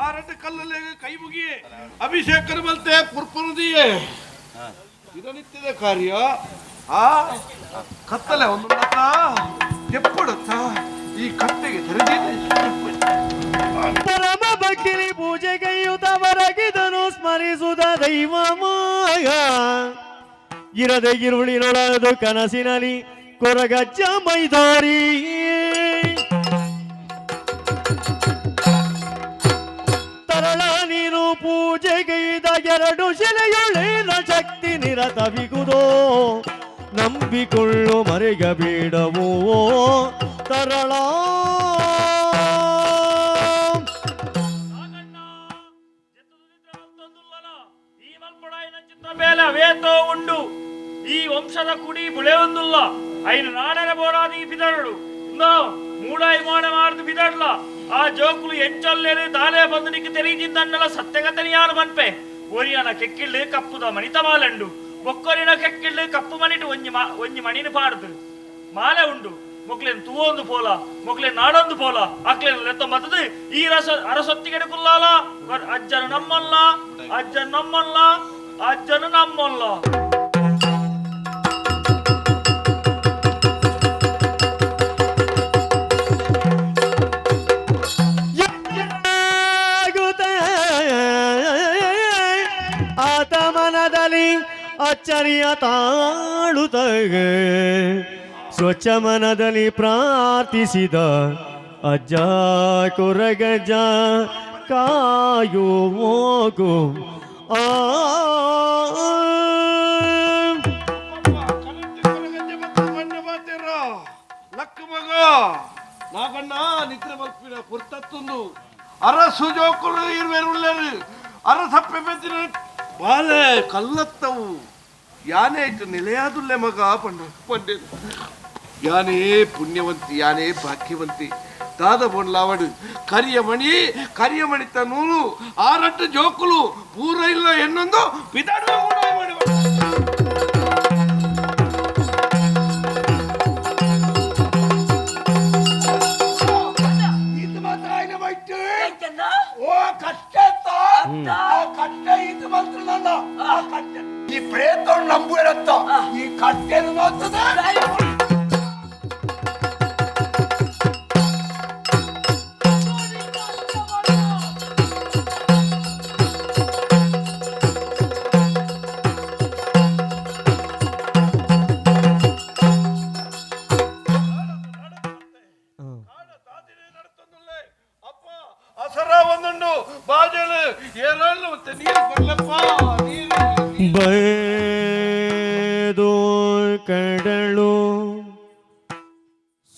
B: ಆ ರಡ್ಡು ಕಲ್ಲಲ್ಲಿ ಕೈ ಮುಗಿಯೇ ಅಭಿಷೇಕ ಮಲ್ತೆ ಪುರ್ಪುರುದಿಯೇ ದಿನನಿತ್ಯದ ಕಾರ್ಯ. ಆ ಕತ್ತಲೆ ಒಂದು ಎಪ್ಪಡುತ್ತ ಈ ಕತ್ತೆಗೆ ತೆರೆದಿದೆ.
A: ಪರಮ ಭಕ್ತಿಲಿ ಪೂಜೆಗೈಯುತ ಬರಗಿದನು ಸ್ಮರಿಸುತ್ತ ದೈವ ಮಾಯ ಇರದೆ ಇರುಳಿನೊಳದು ಕನಸಿನಲ್ಲಿ ಕೊರಗಜ್ಜ ಮೈದಾರಿ ತರಳ ನೀನು ಪೂಜೆಗೈದ ಎರಡು ಶಿಲೆಯೊಳೇನ ಶಕ್ತಿ ನಿರತವಿಗುದೋ ನಂಬಿಕೊಳ್ಳು ಮರೆಗಬೇಡವೋ ತರಳ.
G: ಈ ಮಲ್ಪಡಾಯಿನ ಚಿತ್ರ ಮೇಲೆ ಅವೇತೋ ಉಂಡು.
F: ಈ ವಂಶದ ಕುಡಿ ಬುಳೆಯೊಂದುಲ್ಲ ಐನು ನಾಡರ ಬೋಡಾದ ಈ ಬಿದರಡು ಮೂಡಾಯಿ ಮೋಡ ಮಾಡಿದು ಬಿದಡ್ಲ ಆ ಜೋಕುಲು ಎಂಚೊಲ್ಲೇರು ದಾಲೆ ಬಂದು ನಿಕ್ಕು ತೆರೀಜಿಂದನ್ನಲ ಸತ್ಯಗತನಿಯಾನು ಮನ್ಪೆ ಒರಿಯನ ಕೆಕ್ಕಿಳ್ಳು ಕಪ್ಪುದ ಮಣಿತ ಮಾಲಂಡು ಬೊಕ್ಕೊರಿನ ಕೆಕ್ಕಿಳ್ಳು ಕಪ್ಪು ಮಣಿಟು ಒಂಜಿ ಒಂಜಿ ಮಣಿನ ಪಾಡ್ದು ಮಾಲೆ ಉಂಡು ಮೊಕ್ಲೇನ್ ತೂವೊಂದು ಪೋಲ ಮೊಕ್ಲೇನ್ ನಾಡೊಂದು ಪೋಲ ಅಕ್ಲೇನ್ ಲೆತ್ತ ಮತ್ತದು ಈ ರಸ ಅರಸೊತ್ತಿಗೆ ಕುಲ್ಲಾಲ ಅಜ್ಜನು ನಮ್ಮಲ್ಲ ಅಜ್ಜನು ನಮ್ಮಲ್ಲ ಅಜ್ಜನು ನಮ್ಮಲ್ಲ.
A: ಆತ ಮನದಲ್ಲಿ ಅಚ್ಚರಿಯ ತಾಳುತ್ತ ಸ್ವಚ್ಛ ಮನದಲ್ಲಿ ಪ್ರಾರ್ಥಿಸಿದ ಅಜ್ಜ ಕೊರಗಜ್ಜ ಕಾಯೋ ಹೋಗು ಆ
B: ಲಕ್ಕ ಮಗ ನಾಗಣ್ಣ ನಿದ್ರೆ ಮಲ್ಪಿನ ಪುರ್ತತ್ತೊಂದು ಅರಸು ಜೋಕುಲು ಇರುವೆರುಳ್ಳರು ಅರಸಪ್ಪೆ ಬೆದ್ದಿನ ಬಾಲೆ ಕಲ್ಲತ್ತವು ಯಾನೇ ಇಟ್ಟು ನೆಲೆಯಾದುಲ್ಲೆ ಮಗ ಪಂಡ ಪಂಡೆ ಯಾನೇ ಪುಣ್ಯವಂತಿ ಯಾನೇ ಭಾಗ್ಯವಂತಿ ದಾದ ಬೊಂಡ್ಲಾವಡು ಕರಿಯಮಣಿ ಕರಿಯಮಣಿತ ನೂಲು ಆರಟ್ಟು ಜೋಕುಲು ಪೂರ ಇಲ್ಲ ಎನ್ನೊಂದು ಬಿದಾಡುವ ಮಾಡಿ.
C: ಓ ಕಷ್ಟ ಕಟ್ಟ ಇದು ಬಂತು ಆ ಕಟ್ಟೆ ಈ ಪ್ರೇತ ನಂಬುವಿರತ್ತ ಈ ಕಟ್ಟೆಯನ್ನು ನೋಡ್ತದೆ.
A: ಬೈದು ಕಡಲು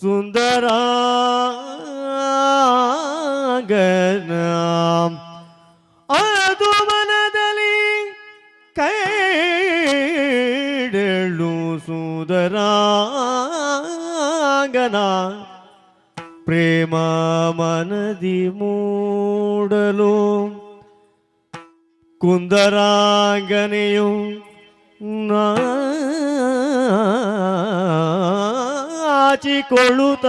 A: ಸುಂದರ ಅದು ಮನದಲ್ಲಿ ಕೈಡಳು ಸುಂದರಾಂಗನ ಪ್ರೇಮ ಮನದಿ ಮೂಡಲು ಕುಂದರಾಂಗನೆಯು ನಾಚಿಕೊಳ್ಳುತ್ತ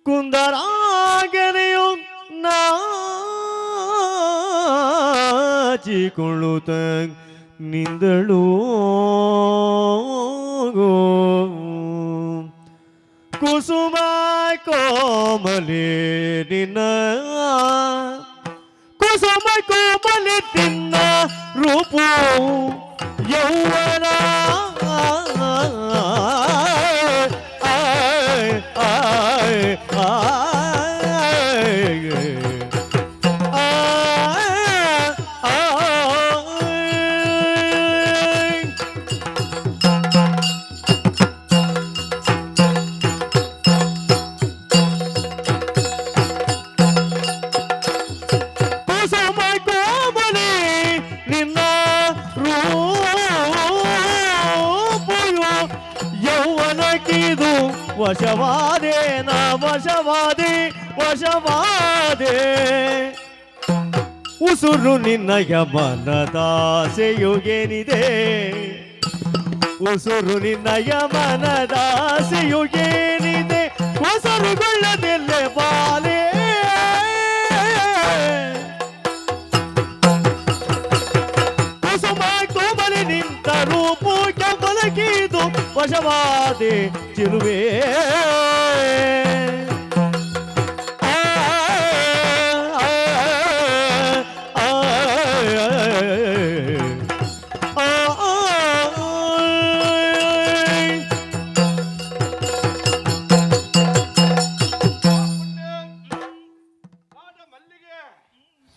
A: ಕುಂದರಾಂಗನೆಯು ನಾಚಿಕೊಳ್ಳುತ್ತ ನಿಂದಳು ಕುಸುಮ ಕೋಮಲೆ ನಿನ್ನ ಕುಸುಮ ಕೋಮಲೆ ತಿನ್ನ ರೂಪು ಯೌವನ ವಶವಾದೆ ನಾ ವಶವಾದೆ ವಶವಾದೆ ಉಸುರು ನಿನ್ನಯ ಮನದಾಸೆಯು ಏನಿದೆ ಉಸುರು ನಿನ್ನಯ ಮನದಾಸೆಯು ಏನಿದೆ ಉಸುರುಗೊಳ್ಳದೆಲ್ಲೆ ಬಾಲೆ ಕುಸುಮ ಕೋಮಲಿ ನಿಂತ ರೂಪು ಕೆಂಪಲಕೀದು ವಶವಾದೆ ಚಿರುವೆ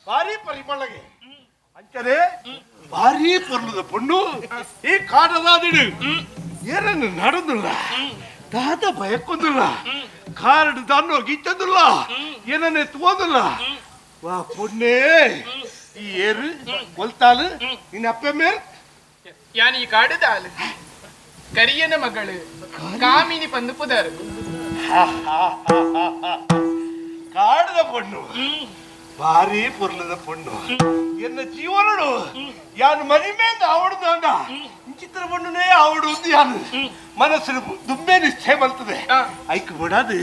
B: ಭಾರಿ ಪರಿಮಳಗೆ ಅಂಚನೆ ಭಾರಿ ಪೊರ್ಲುದ ಪೊಣ್ಣು ಈ ಕಾಡದಾದಿಡು ಏನನ್ನು ನಡದುಲ್ಲ ದಾದ ಭಯಕ್ಕೊಂದಿಲ್ಲ ಕಾರಡು ದಾನ್ನೋ ಗಿಚ್ಚಂದಿಲ್ಲ ಏನನ್ನೇ ತೋದಿಲ್ಲ ವಾ ಪೊಣ್ಣೇ ಈ ಏರು ಕೊಲ್ತಾಲು ನಿನ್ನ ಅಪ್ಪೆ ಮೇರ್
D: ಯಾನ್ ಈ ಕಾಡುದಾಲ್ ಕರಿಯನ ಮಗಳು ಕಾಮಿನಿ ಪಂದು ಪುದರ್
B: ಕಾಡದ ಪೊಣ್ಣು ಭಾರಿ ಪೊರ್ಲದ ಪೊಣ್ಣು ಎನ್ನ ಜೀವನಡು ಯಾನು ಮನಿಮೇಂದ ಆವಡ್ದಾಂಡ ಚಿತ್ರ ಪೊಣ್ಣುನೇ ಆವಡು ಯಾನು ಮನಸ್ಸು ದುಂಬೆ ನಿಶ್ಚಯ ಬರ್ತದೆ ಐಕ್ ಬಿಡದು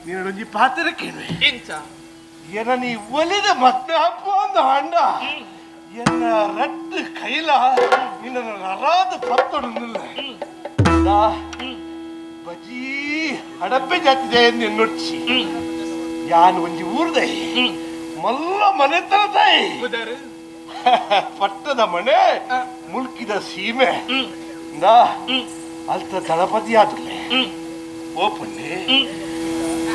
B: ನೀನೊಂಜಿ ಪಾತ್ರ ಕೇಳುವೆ ಏನ ನೀ ಒಲಿದ ಮಗ್ನ ಹಬ್ಬ ಒಂದು ಹಂಡ ಎನ್ನ ರಟ್ಟು ಕೈಲ ನಿನ್ನ ನರಾದ ಪತ್ತೊಡು ಬಜೀ ಹಡಪ್ಪೆ ಜಾತಿದೆ ಎನ್ನುಡ್ಚಿ ಯಾನು ಒಂಜಿ ಊರ್ದೈ ಮಲ್ಲ ಮನೆ ತರತಾಯಿ ಪಟ್ಟದ ಮನೆ ಮುಲ್ಕಿದ ಸೀಮೆ ಅಲ್ತ ದಳಪತಿ ಆದುಲೆ ಓ ಪೊಣ್ಣೆ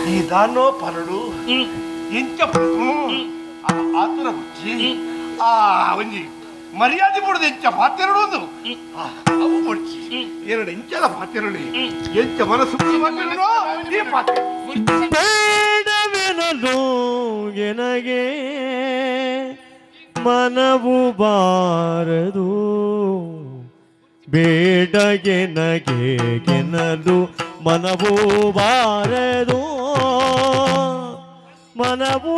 B: ಈ ದಾನೋ ಪರಡು ಎಂಚ ಆತುರ ಹುಚ್ಚಿ ಆ ಒಂಜಿ ಮರ್ಯಾದೆ ಬಿಡುದು ಎಂಚ ಪಾತೆರಡು ಅವು ಬುಡ್ಚಿ ಎರಡು ಎಂಚಲ ಪಾತೆರಡು ಎಂಚ ಮನಸ್ಸು ಪಾತೆರಡು ಈ ಪಾತೆ
A: ಬೇಡವೆನಲು ಎನಗೆ ಮನವು ಬಾರದು ಬೇಡ ಎನಗೆ ಗೆನಲು ಮನವು ಬಾರದು ಮನವು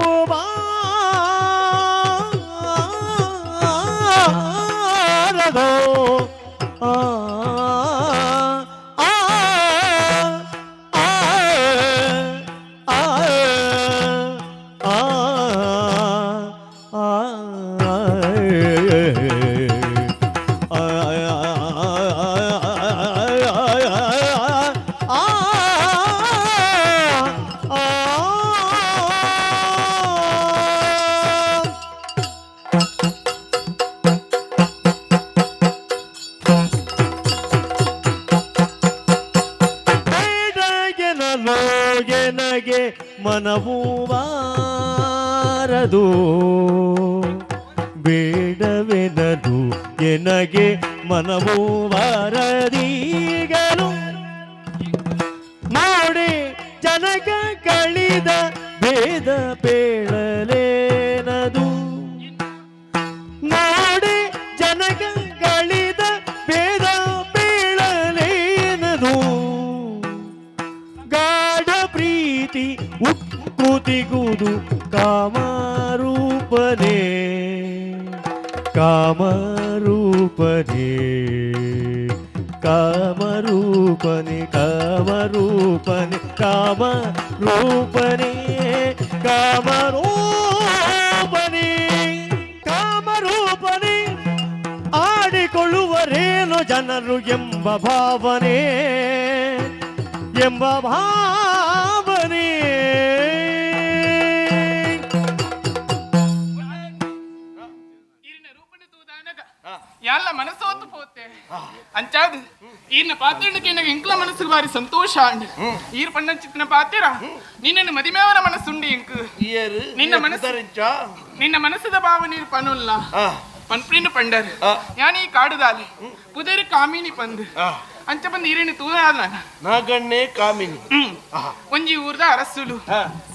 A: ಬಾರದು ಆ ಆ ಆ ಆ ಬೇಡಗೆನಲೋಗೆನಗೆ ಮನವೂ ಬಾರದು ಬೇಡವೆನದು ಎನಗೆ ಮನವೂ ಬಾರದೀಗಲು ನೋಡಿ ಜನಕ ಕಳಿದ ಭೇದ ಪೇಳಲೇನದು ನೋಡಿ ಜನಕ ಕಳಿದ ಭೇದ ಪೇಳಲೇನದು ಗಾಢ ಪ್ರೀತಿ ಉಕ್ಕುತಿಗುದು ಕಾಮರೂಪನೇ ಕಾಮರೂಪನೇ ಕಾಮರೂಪನೇ ಕಾಮರೂಪನೇ ಕಾಮರೂಪನೇ ಕಾಮರೂಪನೇ ಕಾಮರೂಪನೇ ಆಡಿಕೊಳ್ಳುವರೇನು ಜನರು ಎಂಬ ಭಾವನೆ ಎಂಬ ಭಾವನೆ
D: ಎಲ್ಲ ಮನಸ್ಸೋತು ಪೋತೆ ಅಂಚಾದ್ ಈರ್ನ ಪಾತ್ರಕ್ಕೆ ನನಗೆ ಇಂಕ್ಲ ಮನಸ್ಸು ಬಾರಿ ಸಂತೋಷ ಅಂಡ್ ಈರ್ ಪಣ್ಣ ಚಿತ್ತಿನ ಪಾತ್ರ ನಿನ್ನನ್ನು ಮದಿಮೇವರ ಮನಸ್ಸುಂಡಿ ಇಂಕ್ ನಿನ್ನ ಮನಸ್ಸು ನಿನ್ನ ಮನಸ್ಸದ ಭಾವ ನೀರು ಪನುಲ್ಲ ಪನ್ಪ್ರಿನ ಪಂಡರ್ ಯಾನಿ ಕಾಡುದಾಲಿ ಪುದರ್ ಕಾಮಿನಿ ಪಂದ್ ಅಂಚ ಬಂದು ಈರೇನು ತೂನಾದ
B: ನಾಗಣ್ಣೆ ಕಾಮಿನಿ
D: ಒಂಜಿ ಊರ್ದ ಅರಸುಲು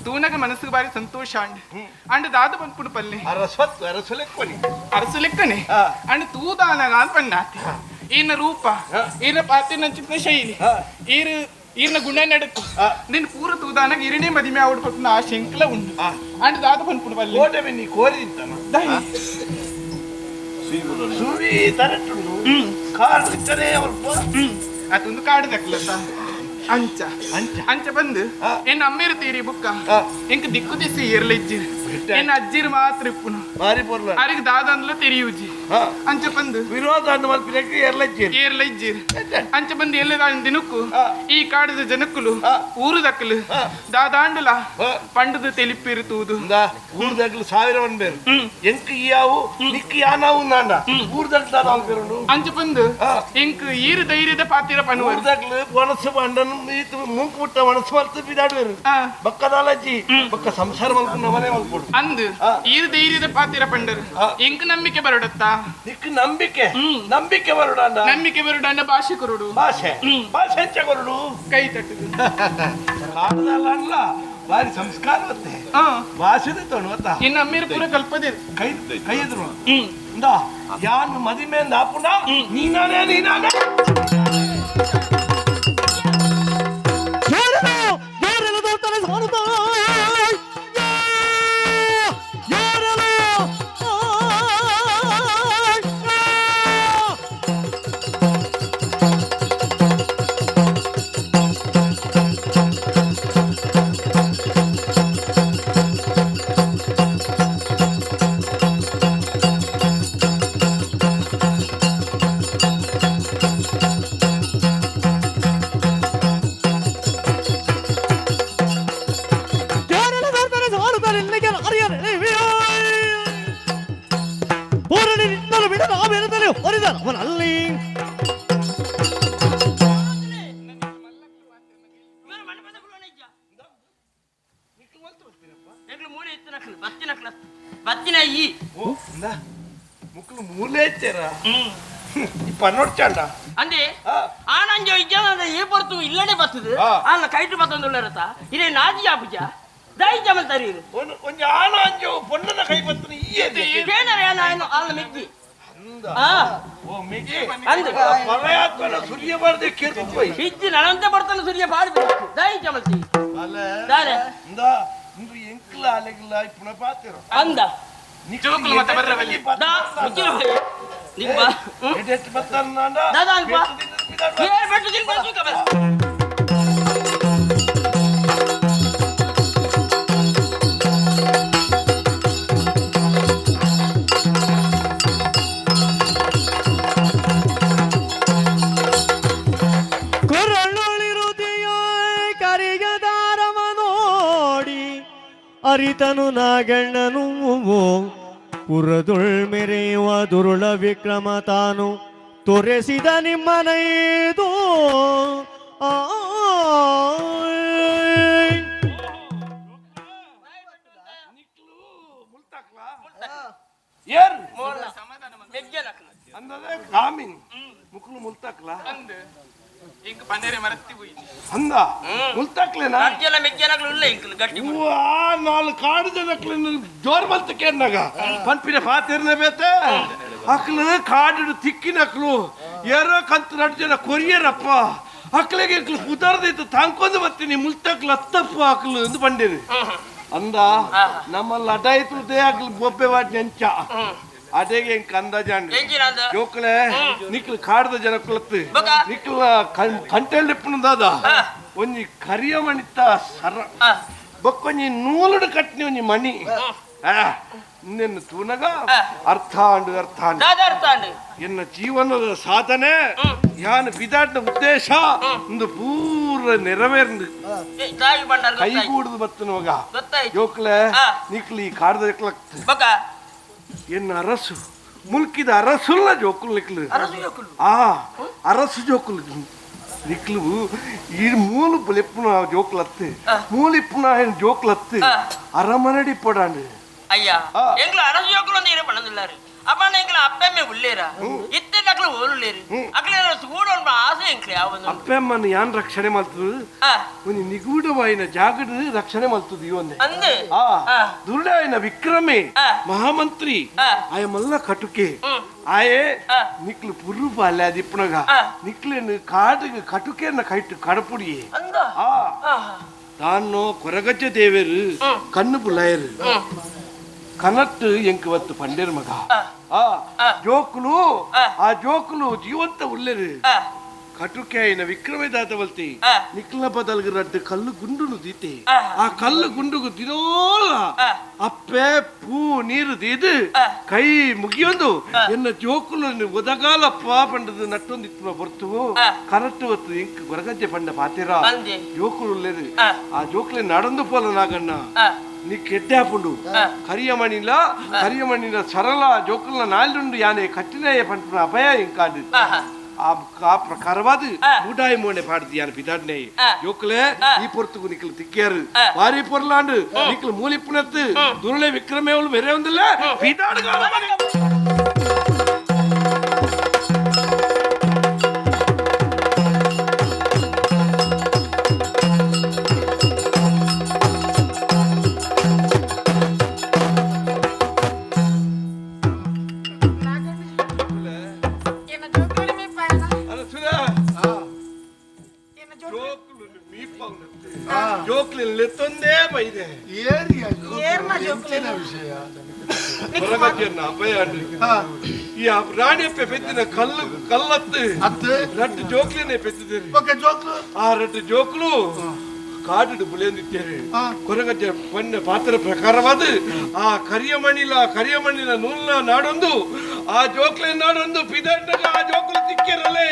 D: ತೂನಗ ಮನಸ್ಸಿಗೆ ಬಾರಿ ಸಂತೋಷ ಅಂಡ್ ಅಂಡ್ ದಾದ ಬಂದ್ಪುಡು ಪಲ್ಲೆ
B: ಅರಸತ್ತು ಅರಸುಲೆಕ್ಕನೆ
D: ಅರಸುಲೆಕ್ಕನೆ ಅಂಡ್ ತೂದಾನಗ ಅಂತ ಪಣ್ಣಾತಿ ಈನ ರೂಪ ಈನ ಪಾತಿನ ಚಿತ್ರ ಶೈಲಿ ಈರು ಈರ್ನ ಗುಣ ನಡಕು ನಿನ್ ಪೂರ ತೂದಾನಗ ಇರನೇ ಮದಿಮೆ ಆವಡ್ ಪಟ್ನ ಆ ಶಂಕಲ ಉಂಡು ಅಂಡ್ ದಾದ ಬಂದ್ಪುಡು ಪಲ್ಲೆ
B: ಕೋಟೆ ನೀ ಕೋರಿ ತಿಂತಾನ ಸುವಿ ತರಟುಂಡು ಕಾಡು ಇತ್ತನೆ ಅವ್ರ
D: ಅದೊಂದು ಕಾಡು ದಕ್ಲತ್ತ ಅಂಚ ಅಂಚ ಅಂಚ ಬಂದು ಎನ್ನ ಅಮ್ಮಿರು ತೀರಿ ಬುಕ್ಕ ಎಂಕ್ ದಿಕ್ಕು ದಿಸಿ ಇರ್ಲ ಇಜ್ಜಿರ್ ಎನ್ನ ಅಜ್ಜಿರ್ ಮಾತ್ರ ಇಪ್ಪುನು
B: ಬಾರಿ ಪೊರ್ಲ
D: ಅರಿಗೆ ದಾದಂದ್ಲ ತೆರಿಯುಜಿ ಅಂಚ ಬಂದು
B: ವಿರೋಧ ಅಂದ್ ಮಲ್ಪಿನಕ್ಕೆ ಎರ್ಲ ಇಜ್ಜಿರ್
D: ಏರ್ಲ ಇಜ್ಜಿರ್ ಅಂಚ ಬಂದು ಎಲ್ಲ ದಿನಕ್ಕು ಈ ಕಾಡದ ಜನಕ್ಕುಲು ಊರು ದಕ್ಕಲು ದಾದಾಂಡಲ ಪಂಡದ ತೆಲಿಪಿರು ತೂದು
B: ಊರು ದಕ್ಕಲು ಸಾವಿರ ಒನ್ ಬೇರು ಎಂಕ್ ಇಯಾವು ನಿಕ್ ಯಾನಾವು ನಾಂಡ ಊರು ದಕ್ಕಲು ದಾದ ಬೇರುಂಡು
D: ಅಂಚ ಬಂದು ಎಂಕ್ ಈರು ಧೈರ್ಯದ ಪಾತಿರ ಪಣುವರು
B: ಊರು ದಕ್ಕಲು ಒಣಸು ಬಂಡನ್ ಮುಂಕು ಬಿಟ್ಟ ಒಣಸು ಮಲ್ತು ಬಿದಾಡುವರು ಬಕ್ಕದಾಲಜ್ಜಿ ಬಕ್ಕ ಸಂಸಾರ ಮಲ್ಪು ಮನೆ ಮಲ್ಪುಡು
D: ಅಂದು ಈರು ಧೈರ್ಯದ ಪಾತಿರ ಪಂಡರು ಎಂಕ್ ನಂಬಿಕೆ ಬರಡತ್ತಾ
B: ನಿಕ್ ನಂಬಿಕೆ ನಂಬಿಕೆ ಬರಡಾಂಡ
D: ನಂಬಿಕೆ ಬರಡಾಂಡ ಭಾಷೆ ಕೊರಡು
B: ಭಾಷೆ ಭಾಷೆ ಹೆಚ್ಚ ಕೊರಡು
D: ಕೈ ತಟ್ಟುದು
B: ಕಾಡದಲ್ಲ ಅಲ್ಲ ಬಾರಿ ಸಂಸ್ಕಾರ ಮತ್ತೆ ಭಾಷೆದ ತೋಣು ಗೊತ್ತಾ
D: ಇನ್ನು ಅಮ್ಮಿರು ಪೂರ ಕಲ್ಪದೆ
B: ಕೈ ಕೈ ಎದುರು ಇಂದಾ ಯಾನ್ ಮದಿಮೆ ಆಪುಂಡ ನೀನಾನೇ ನೀನಾನೇ
E: ಅಂದೆ ಆನಂಜ ಇಜ್ಜಾನಂದ ಈ ಪೊರ್ತು ಇಲ್ಲಡೆ ಬರ್ತದೆ ಅಲ್ಲ ಕೈಟು ಬತ್ತೊಂದುಳ್ಳರತ ಇದೇ ನಾಜಿ ಆಪುಜ ದೈ ಜಮಲ್ ತರೀರು
B: ಒಂಜಿ ಆನಂಜೋ ಪೊಣ್ಣನ ಕೈ ಬತ್ತನ ಈ
E: ಕೇನರೆ ಆನ ಆಲ ಮೆಗ್ಗಿ
B: ಓ ಮೆಗ್ಗಿ
E: ಅಂದೆ
B: ಪಲಯಾತ್ಮನ ಸುರಿಯ ಬಾರ್ದೆ ಕೇರ್ತು ಪೋಯಿ
E: ಇಜ್ಜಿ ನಳಂತೆ ಬರ್ತಾನೆ ಸುರಿಯ ಬಾರ್ದೆ ದೈ ಜಮಲ್ ತಿ
B: ಅಲ್ಲ
E: ದಾರೆ
B: ಇಂದ ಇಂದು ಎಂಕ್ಲ ಅಲೆಗ್ಲ ಇಪ್ಪುನ ಪಾತೆರ
E: ಅಂದ
D: ಜೋಕುಲು ಮತ್ತೆ ಬರ್ರವಲ್ಲಿ.
E: ದಾ ಮುಚ್ಚಿನ ಹೋಯ್ ನಿಪ್ಪ
B: ಎಡೆಟ್ ಬತ್ತನಾಂಡ
E: ದಾದಾ ಅಲ್ಪ. ಏ ಬೆಟ್ಟು ತಿನ್ ಬಂತು ಕಬ
A: ಕೊರಳುಳಿರುದೆಯ ಕರಿಗದಾರವ ನೋಡಿ ಅರಿತನು ನಾಗಣ್ಣನು ಪುರದುಳ್ ಮೆರೆಯುವ ದುರುಳ ವಿಕ್ರಮ ತಾನು ತೊರೆಸಿದ ನಿಮ್ಮನೈದು ಆ
B: ಏರ್
E: ಮೆಗ್ಗೆನಕ್ಲ
B: ಅಂದದೆ ಕಾಮಿನ್ ಮುಕ್ಲು ಮುಲ್ತಾಕ್ಲ
D: ಅಂದ್ ಇಂಕ್ ಪನ್ನೇರೆ ಮರತ್ತಿ ಪೋಯಿ
B: ಅಂದ ಮುಲ್ತಾಕ್ಲೇನಾ
E: ಅರ್ಜೆಲ ಮೆಗ್ಗೆನಕ್ಲ ಉಲ್ಲ ಇಂಕ್ಲ ಗಟ್ಟಿ
B: ಆ ನಾಲ್ ಕಾಡು ಜನಕ್ಲು ಜೋರ್ ಬಲ್ತ ಕೇರ್ನಾಗ ಪನ್ಪಿನ ಪಾತಿರ್ನ ಬೇತೆ ಅಕ್ಲು ಕಾಡು ತಿಕ್ಕಿನಕ್ಲು ಏರೋ ಕಂತು ನಡು ಜನ ಕೊರಿಯರಪ್ಪ ಅಕ್ಲಿಗೆ ಇಂಕ್ಲು ಪುದರ್ದಿತ್ತು ತಾಂಕೊಂದು ಬರ್ತೀನಿ ಮುಲ್ತಕ್ಲು ಅತ್ತಪ್ಪ ಅಕ್ಲು ಎಂದು ಬಂಡೇರಿ ಅಂದ ನಮ್ಮಲ್ಲಿ ಅಡಾಯ್ತು ಅಕ್ಲು ಬೊಬ್ಬೆ what ನೆಂಚ ಅದೇಗೆ ಇಂಕ್ ಅಂದಾಜಾಂಡ್
E: ಎಂಜಿನಂದ
B: ಜೋಕ್ಲೆ ನಿಕ್ಲು ಕಾಡ್ದ ಜನ ಕುಲತ್ತು
E: ಬೊಕ?
B: ನಿಕ್ಲ ಕಂಟೆಲ್ ಇಪ್ಪುನದಾದ ಒಂಜಿ ಕರಿಯ ಮಣಿತ ಸರ ಬೊಕ್ಕೊಂಜಿ ನೂಲುಡು ಕಟ್ನಿ ಒಂಜಿ ಮಣಿ ನಿನ್ನ ತೂನಗ ಅರ್ಥ ಅಂಡು ಅರ್ಥ ಅಂಡು
E: ದಾದ ಅರ್ಥ ಅಂಡು
B: ಎನ್ನ ಜೀವನದ ಸಾಧನೆ ಯಾನ್ ಬಿದಾಟ್ನ ಉದ್ದೇಶ ಒಂದು ಪೂರ ನೆರವೇರ್ಂದು
E: ತಾಯಿ ಬಂಡಾರ
B: ಕೈಗೂಡುದು ಬತ್ತನವಾಗ
E: ಗೊತ್ತಾಯ್ತು
B: ಜೋಕ್ಲೆ ನಿಕ್ಲು ಈ ಕಾಡ್ದ ಜಕ್ಲಕ್ತ
E: ಬೊಕ
B: ಎನ್ನ ಅರಸು ಮುಲ್ಕಿದ ಅರಸುಲ್ಲ ಜೋಕುಲ್ ನಿಕ್ಲು
E: ಅರಸು ಜೋಕುಲು
B: ಆ ಅರಸು ಜೋಕುಲು ನಿಕ್ಲು ಈ ಮೂಲು ಬುಲೆಪ್ಪುನ ಜೋಕ್ಲತ್ತು ಮೂಲಿಪ್ಪುನ ಜೋಕ್ಲತ್ತು ಅರಮನಡಿ ಪೊಡಾಂಡು
E: ಅಯ್ಯ ಎಂಗ್ಲ ಅರಸು ಜೋಕುಲು ಒಂದು ಇರ ಪಣದಿಲ್ಲಾರು ಅಪ್ಪಣ್ಣ ಎಂಗ್ಲ ಅಪ್ಪಮ್ಮೆ ಉಳ್ಳೇರ ಇತ್ತೆ ಅಕ್ಲು ಓರುಳ್ಳೇರು ಅಕ್ಲೆ ಸೂಡೊಂದು ಆಸೆ ಎಂಕ್ಲೆ ಯಾವೊಂದು
B: ಅಪ್ಪಮ್ಮನ ಯಾನ್ ರಕ್ಷಣೆ ಮಾಡ್ತದ ಒಂದು ನಿಗೂಢವಾಯಿನ ಜಾಗದ ರಕ್ಷಣೆ ಮಾಡ್ತದ ಇವನ್ನೇ
E: ಅಂದು
B: ಆ ದುರುಡಾಯನ ವಿಕ್ರಮೆ ಮಹಾಮಂತ್ರಿ ಆಯ ಮಲ್ಲ ಕಟುಕೆ ಆಯೆ ನಿಕ್ಲು ಪುರು ಬಾಲ್ಯ ದಿಪ್ಪಣಗ ನಿಕ್ಲೇನು ಕಾಡಿಗೆ ಕಟುಕೆನ ಕೈಟು ಕಡಪುಡಿಯೇ
E: ಅಂದ
B: ಆ ತಾನು ಕೊರಗಜ್ಜ ದೇವರು ಕಣ್ಣು ಬುಲಾಯರು ಕನಟ್ಟು ಎಂಕ್ ವತ್ತು ಪಂಡೇರ್ ಮಗ ಆ ಜೋಕುಲು ಆ ಜೋಕುಲು ಜೀವಂತ ಉಲ್ಲೇರು ಕಟುಕೆಯಿನ ವಿಕ್ರಮದಾತ ಬಲ್ತಿ ನಿಕ್ಲ ಬದಲ್ಗ ರಡ್ಡು ಕಲ್ಲು ಗುಂಡುನು ದೀತೆ ಆ ಕಲ್ಲು ಗುಂಡುಗು ದಿನೋಲ ಅಪ್ಪೆ ಪೂ ನೀರು ದೀದು ಕೈ ಮುಗಿಯೊಂದು ಎನ್ನ ಜೋಕುಲು ಒದಗಾಲಪ್ಪ ಪಂಡದು ನಟ್ಟೊಂದು ಇತ್ತು ಬರ್ತು ಕರಟ್ಟು ಹೊತ್ತು ಇಂಕ್ ಗೊರಗಜ್ಜೆ ಪಂಡ ಪಾತಿರ ಜೋಕುಲು ಉಲ್ಲೇರು ಆ ಜೋಕುಲೆ ನಡಂದು ಪೋಲ ನಾಗಣ್ಣ ನೀ ಕೆಟ್ಟೆ ಹಾಪುಂಡು ಕರಿಯ ಮಣಿಲ ಕರಿಯ ಮಣಿನ ಸರಳ ಜೋಕುಲ್ನ ನಾಲ್ದುಂಡು ಯಾನೆ ಕಟ್ಟಿನಾಯ ಪಂಪುನ ಅಭಯ ಇಂಕಾಂಡು ಆ ಪ್ರಕಾರವಾದ ಮೂಡಾಯಿ ಮೋನೆ ಪಾಡ್ದು ಯಾನ್ ಬಿದಾಡ್ನೆ ಜೋಕುಲೆ ಈ ಪೊರ್ತುಗು ನಿಕ್ಲು ತಿಕ್ಕಿಯಾರು ವಾರಿ ಪೊರ್ಲಾಂಡು ನಿಕ್ಲು ಮೂಲಿಪ್ಪುನತ್ತು ದುರುಳೆ ವಿಕ್ರಮೇವಳು ಬೇರೆ ಒಂದಿಲ್ಲ ಬಿದಾಡುಗ. ಈ ರಾಣಿಯಪ್ಪೆ ಪೆತ್ತಿನ ಕಲ್ಲು ಕಲ್ಲತ್ತು ರಡ್ಡು ಜೋಕ್ಲೇನೆ ಪೆತ್ತಿದ್ದೇನೆ. ಆ ರಡ್ಡು ಜೋಕ್ಲು ಕಾಡು ಬುಳೆಂದಿತ್ತೇವೆ. ಕೊರಗಜ್ಜ ಪನ್ನ ಪಾತ್ರ ಪ್ರಕಾರವಾದ ಆ ಕರಿಯ ಮಣಿಲ ಕರಿಯ ಮಣ್ಣಿನ ನೂಲ್ನ ನಾಡೊಂದು ಆ ಜೋಕ್ಲೆ ನಾಡೊಂದು ಪಿದಾಂಡಗ ಆ ಜೋಕ್ಲು ತಿಕ್ಕಿರಲೇ.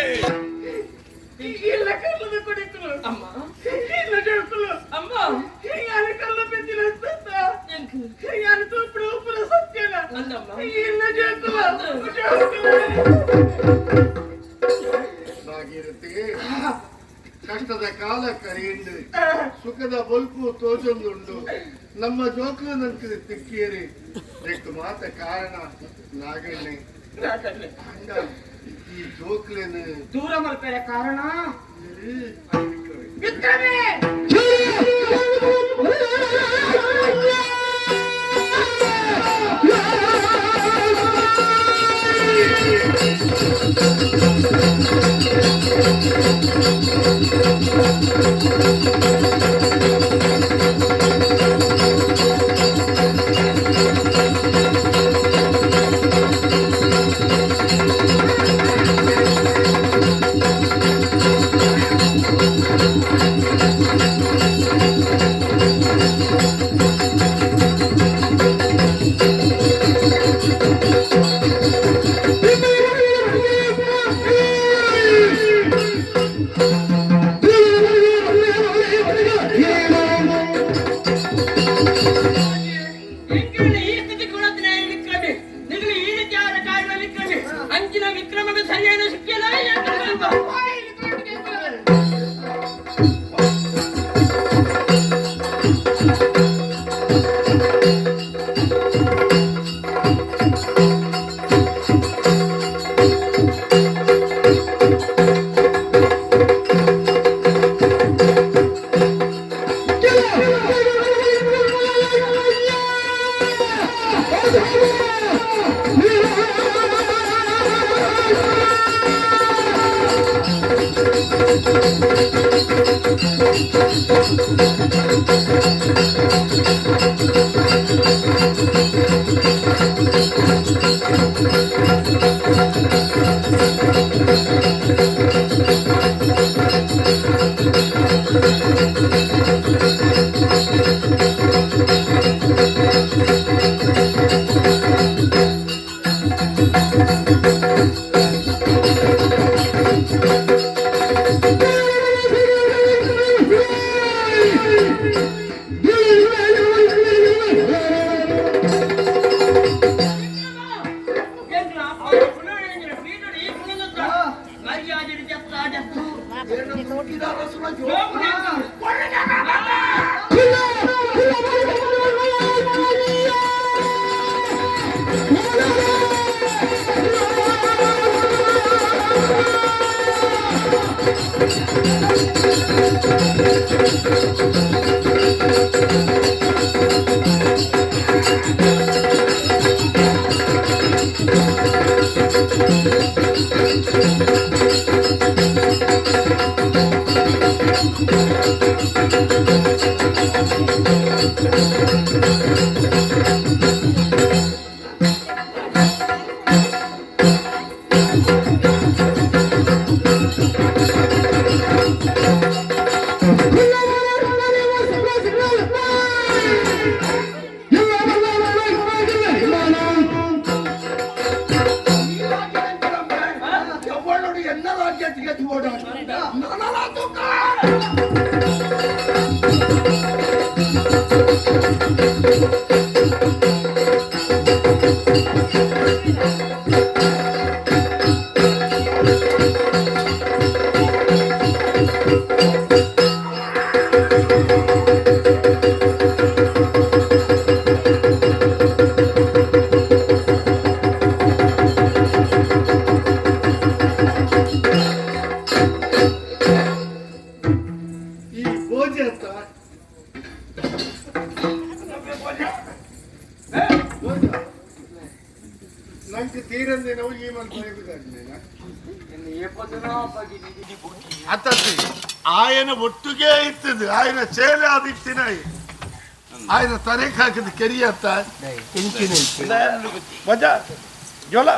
C: ಕಷ್ಟದ ಕಾಲ ಕರೆಯುಂಡು ಸುಖದ ಬೊಲ್ಪು ತೋಜೊಂದುಂಡು ನಮ್ಮ ಜೋಕ್ಲು ನಂಗೆ ತಿಕ್ಕಿಯರಿ ನೆಕ್ಕು ಮಾತ ಕಾರಣ ನಾಗಣ್ಣೆ ಅಂಡ ಈ ಜೋಕ್ಲೇನು
D: ದೂರ ಮಲ್ಪೆರೆ ಕಾರಣ ವಿಕ್ರಮೇ.
E: ಅಂಚಿನ ವಿಕ್ರಮದ ಸರಿಯಾದ ಸಿಕ್ಕಿಲ್ಲ.
C: ಆಯನ ಒಟ್ಟಿಗೆ ಇತ್ತದು ಆಯನ ಚೇಲೆ ಆದಿತ್ತಿನ ಆಯ್ನ ತರೆಕ್ ಹಾಕಿದ ಕೆರಿಯತ್ತ ಎಂಚಿನ ಮಜಾ ಜೋಲ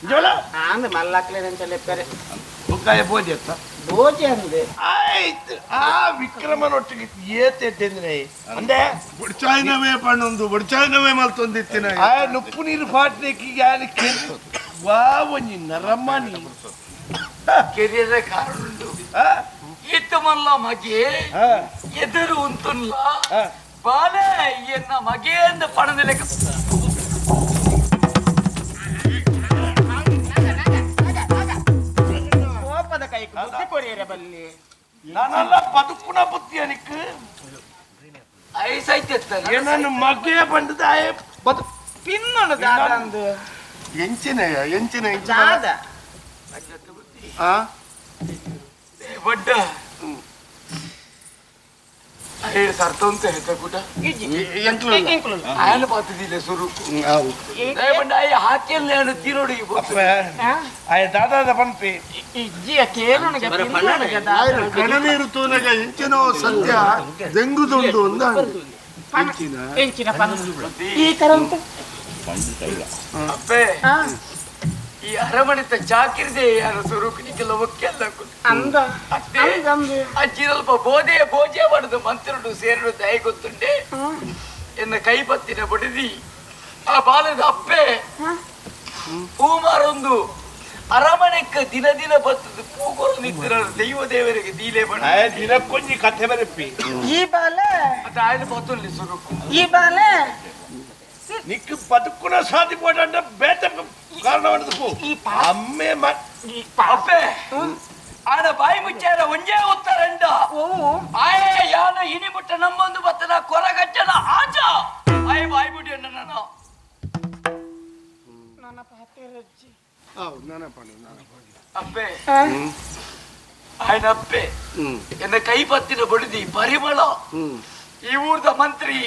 C: ಜೋಲ
G: ಆಂದ್ ಮಲ್ಲಾಕ್ಲೇನಂತ ಲೆಪ್ಪರೆ
B: ಬುಕ್ಕಾಯ ಬೋಜೆ ಅತ್ತ
G: ಬೋಜೆ ಅಂದೆ
B: ಆಯ್ತು ಆ ವಿಕ್ರಮನೊಟ್ಟಿಗೆ ಏತೆಂದ್ರೆ ಅಂದೆ
C: ಬೊಡ್ಚಾಯಿನವೇ ಪಣ್ಣೊಂದು ಬೊಡ್ಚಾಯಿನವೇ ಮಲ್ತೊಂದಿತ್ತಿನ
B: ಆ ನುಪ್ಪು ನೀರು ಫಾಟ್ನೇಕಿ ಯಾರು ಕೆರಿ ವಾವನಿ ನರಮನಿ
E: ಕೆರಿಯದ ಕಾರಣ ಉಂಟು ಇತ್ತು ಮಲ್ಲ ಮಗೆ ಎದುರು ಉಂಟುಲ್ಲ ಬಾಲೆ ಎನ್ನ ಮಗೆಯಿಂದ ಪಣದ ಲೆಕ್ಕ
G: ಕೋಪದ ಕೈ ಬುದ್ಧಿ ಕೊರಿಯರೆ ಬಲ್ಲಿ
B: ನಾನಲ್ಲ ಬದುಕುನ ಬುದ್ಧಿ ಅನಿಕ್
E: ಐಸೈತೆ
B: ಏನನ್ನು ಮಗೆ ಬಂದದ ಆಯೆ ಬದು
G: ಪಿನ್ನೊಂದು ದಾದ ಅಂದು
C: ಎಂಚಿನಯ ಎಂಚಿನ ಎಂಚಿನ
G: ದಾದ
C: ಆ
E: ಬಡ್ಡ ಏಳು ಸರ್ತಂತ ಹೇಳ್ತಾ ಕೂಡ
C: ಎಂಕ್ಲು
E: ಆಯನ ಪಾತದಿಲ್ಲ ಸುರು ದಯಮಂಡ ಆಯ ಹಾಕಿಲ್ಲ ತೀರೋಡಿ
B: ಆಯ ದಾದಾದ ಪನ್ಪಿ
G: ಇಜ್ಜಿಯ ಕೇಳೋಣಗೆ ಪಿನ್ನೊಣಗೆ ದಾದ
C: ಕಣನೀರು ತೂನಗ ಎಂಚಿನೋ ಸತ್ಯ ದೆಂಗುದುಂಡು ಅಂದ ಎಂಚಿನ
G: ಎಂಚಿನ ಪನ ಈ ಕರಂತ
E: ಅಪ್ಪೆ ಈ ಅರಮನೆತ ಚಾಕಿರ್ದೆ ಯಾರ ಸುರುಕು ಒಕ್ಕೆಲ್ಲ
G: ಅಂದ ಅಂದ
E: ಅಜ್ಜಿ ಸ್ವಲ್ಪ ಬೋಧೆ ಬೋಜೆ ಮಾಡುದು ಮಂತ್ರುಡು ಸೇರುಡು ದಯ ಗೊತ್ತುಂಡೆ ಎನ್ನ ಕೈ ಪತ್ತಿನ ಬಡಿದಿ ಆ ಬಾಲದ ಅಪ್ಪೆ ಹೂ ಮಾರೊಂದು ಅರಮನೆಕ್ಕ ದಿನ ದಿನ ಬತ್ತದು ಪೂ ಕೊರು ನಿಂತಿರ ದೈವ ದೇವರಿಗೆ ದೀಲೆ ಬಣ
B: ಆಯ ದಿನಕ್ಕೊಂಜಿ ಕಥೆ ಬರೆಪ್ಪಿ
G: ಈ ಬಾಲೆ
E: ಮತ್ತೆ ಆಯ್ಲು ಬತ್ತುಲ್ಲಿ ಸುರುಕು
G: ಈ ಬಾಲೆ
B: ನಿಕ್ ಬದುಕುನ ಸಾಧಿ ಪೋಟಂಡ ಬೇತೆ ಕಾರಣವನ್ನು ಪೂ ಅಮ್ಮೆ
E: ಅಪ್ಪೆ ಆನ ಬಾಯಿ ಮುಚ್ಚಾರ ಒಂಜೇ ಉತ್ತರಂಡ ಆಯೆ ಯಾನ ಇನಿ ಮುಟ್ಟ ನಮ್ಮೊಂದು ಬತ್ತನ ಕೊರಗಚ್ಚನ ಆಚ ಆಯೆ ಬಾಯಿ ಮುಟ್ಟಿ ನನ್ನ
G: ನನ್ನ ಪಾತೆರಜ್ಜಿ
C: ಹೌದು ನಾನ ಪಣ್ಣು ನಾನ ಪಣ್ಣು
E: ಅಪ್ಪೆ ಆಯನ ಅಪ್ಪೆ ಎನ್ನ ಕೈ ಪತ್ತಿನ ಬಡಿದಿ ಪರಿಮಳ ಈ ಊರ್ದ ಮಂತ್ರಿ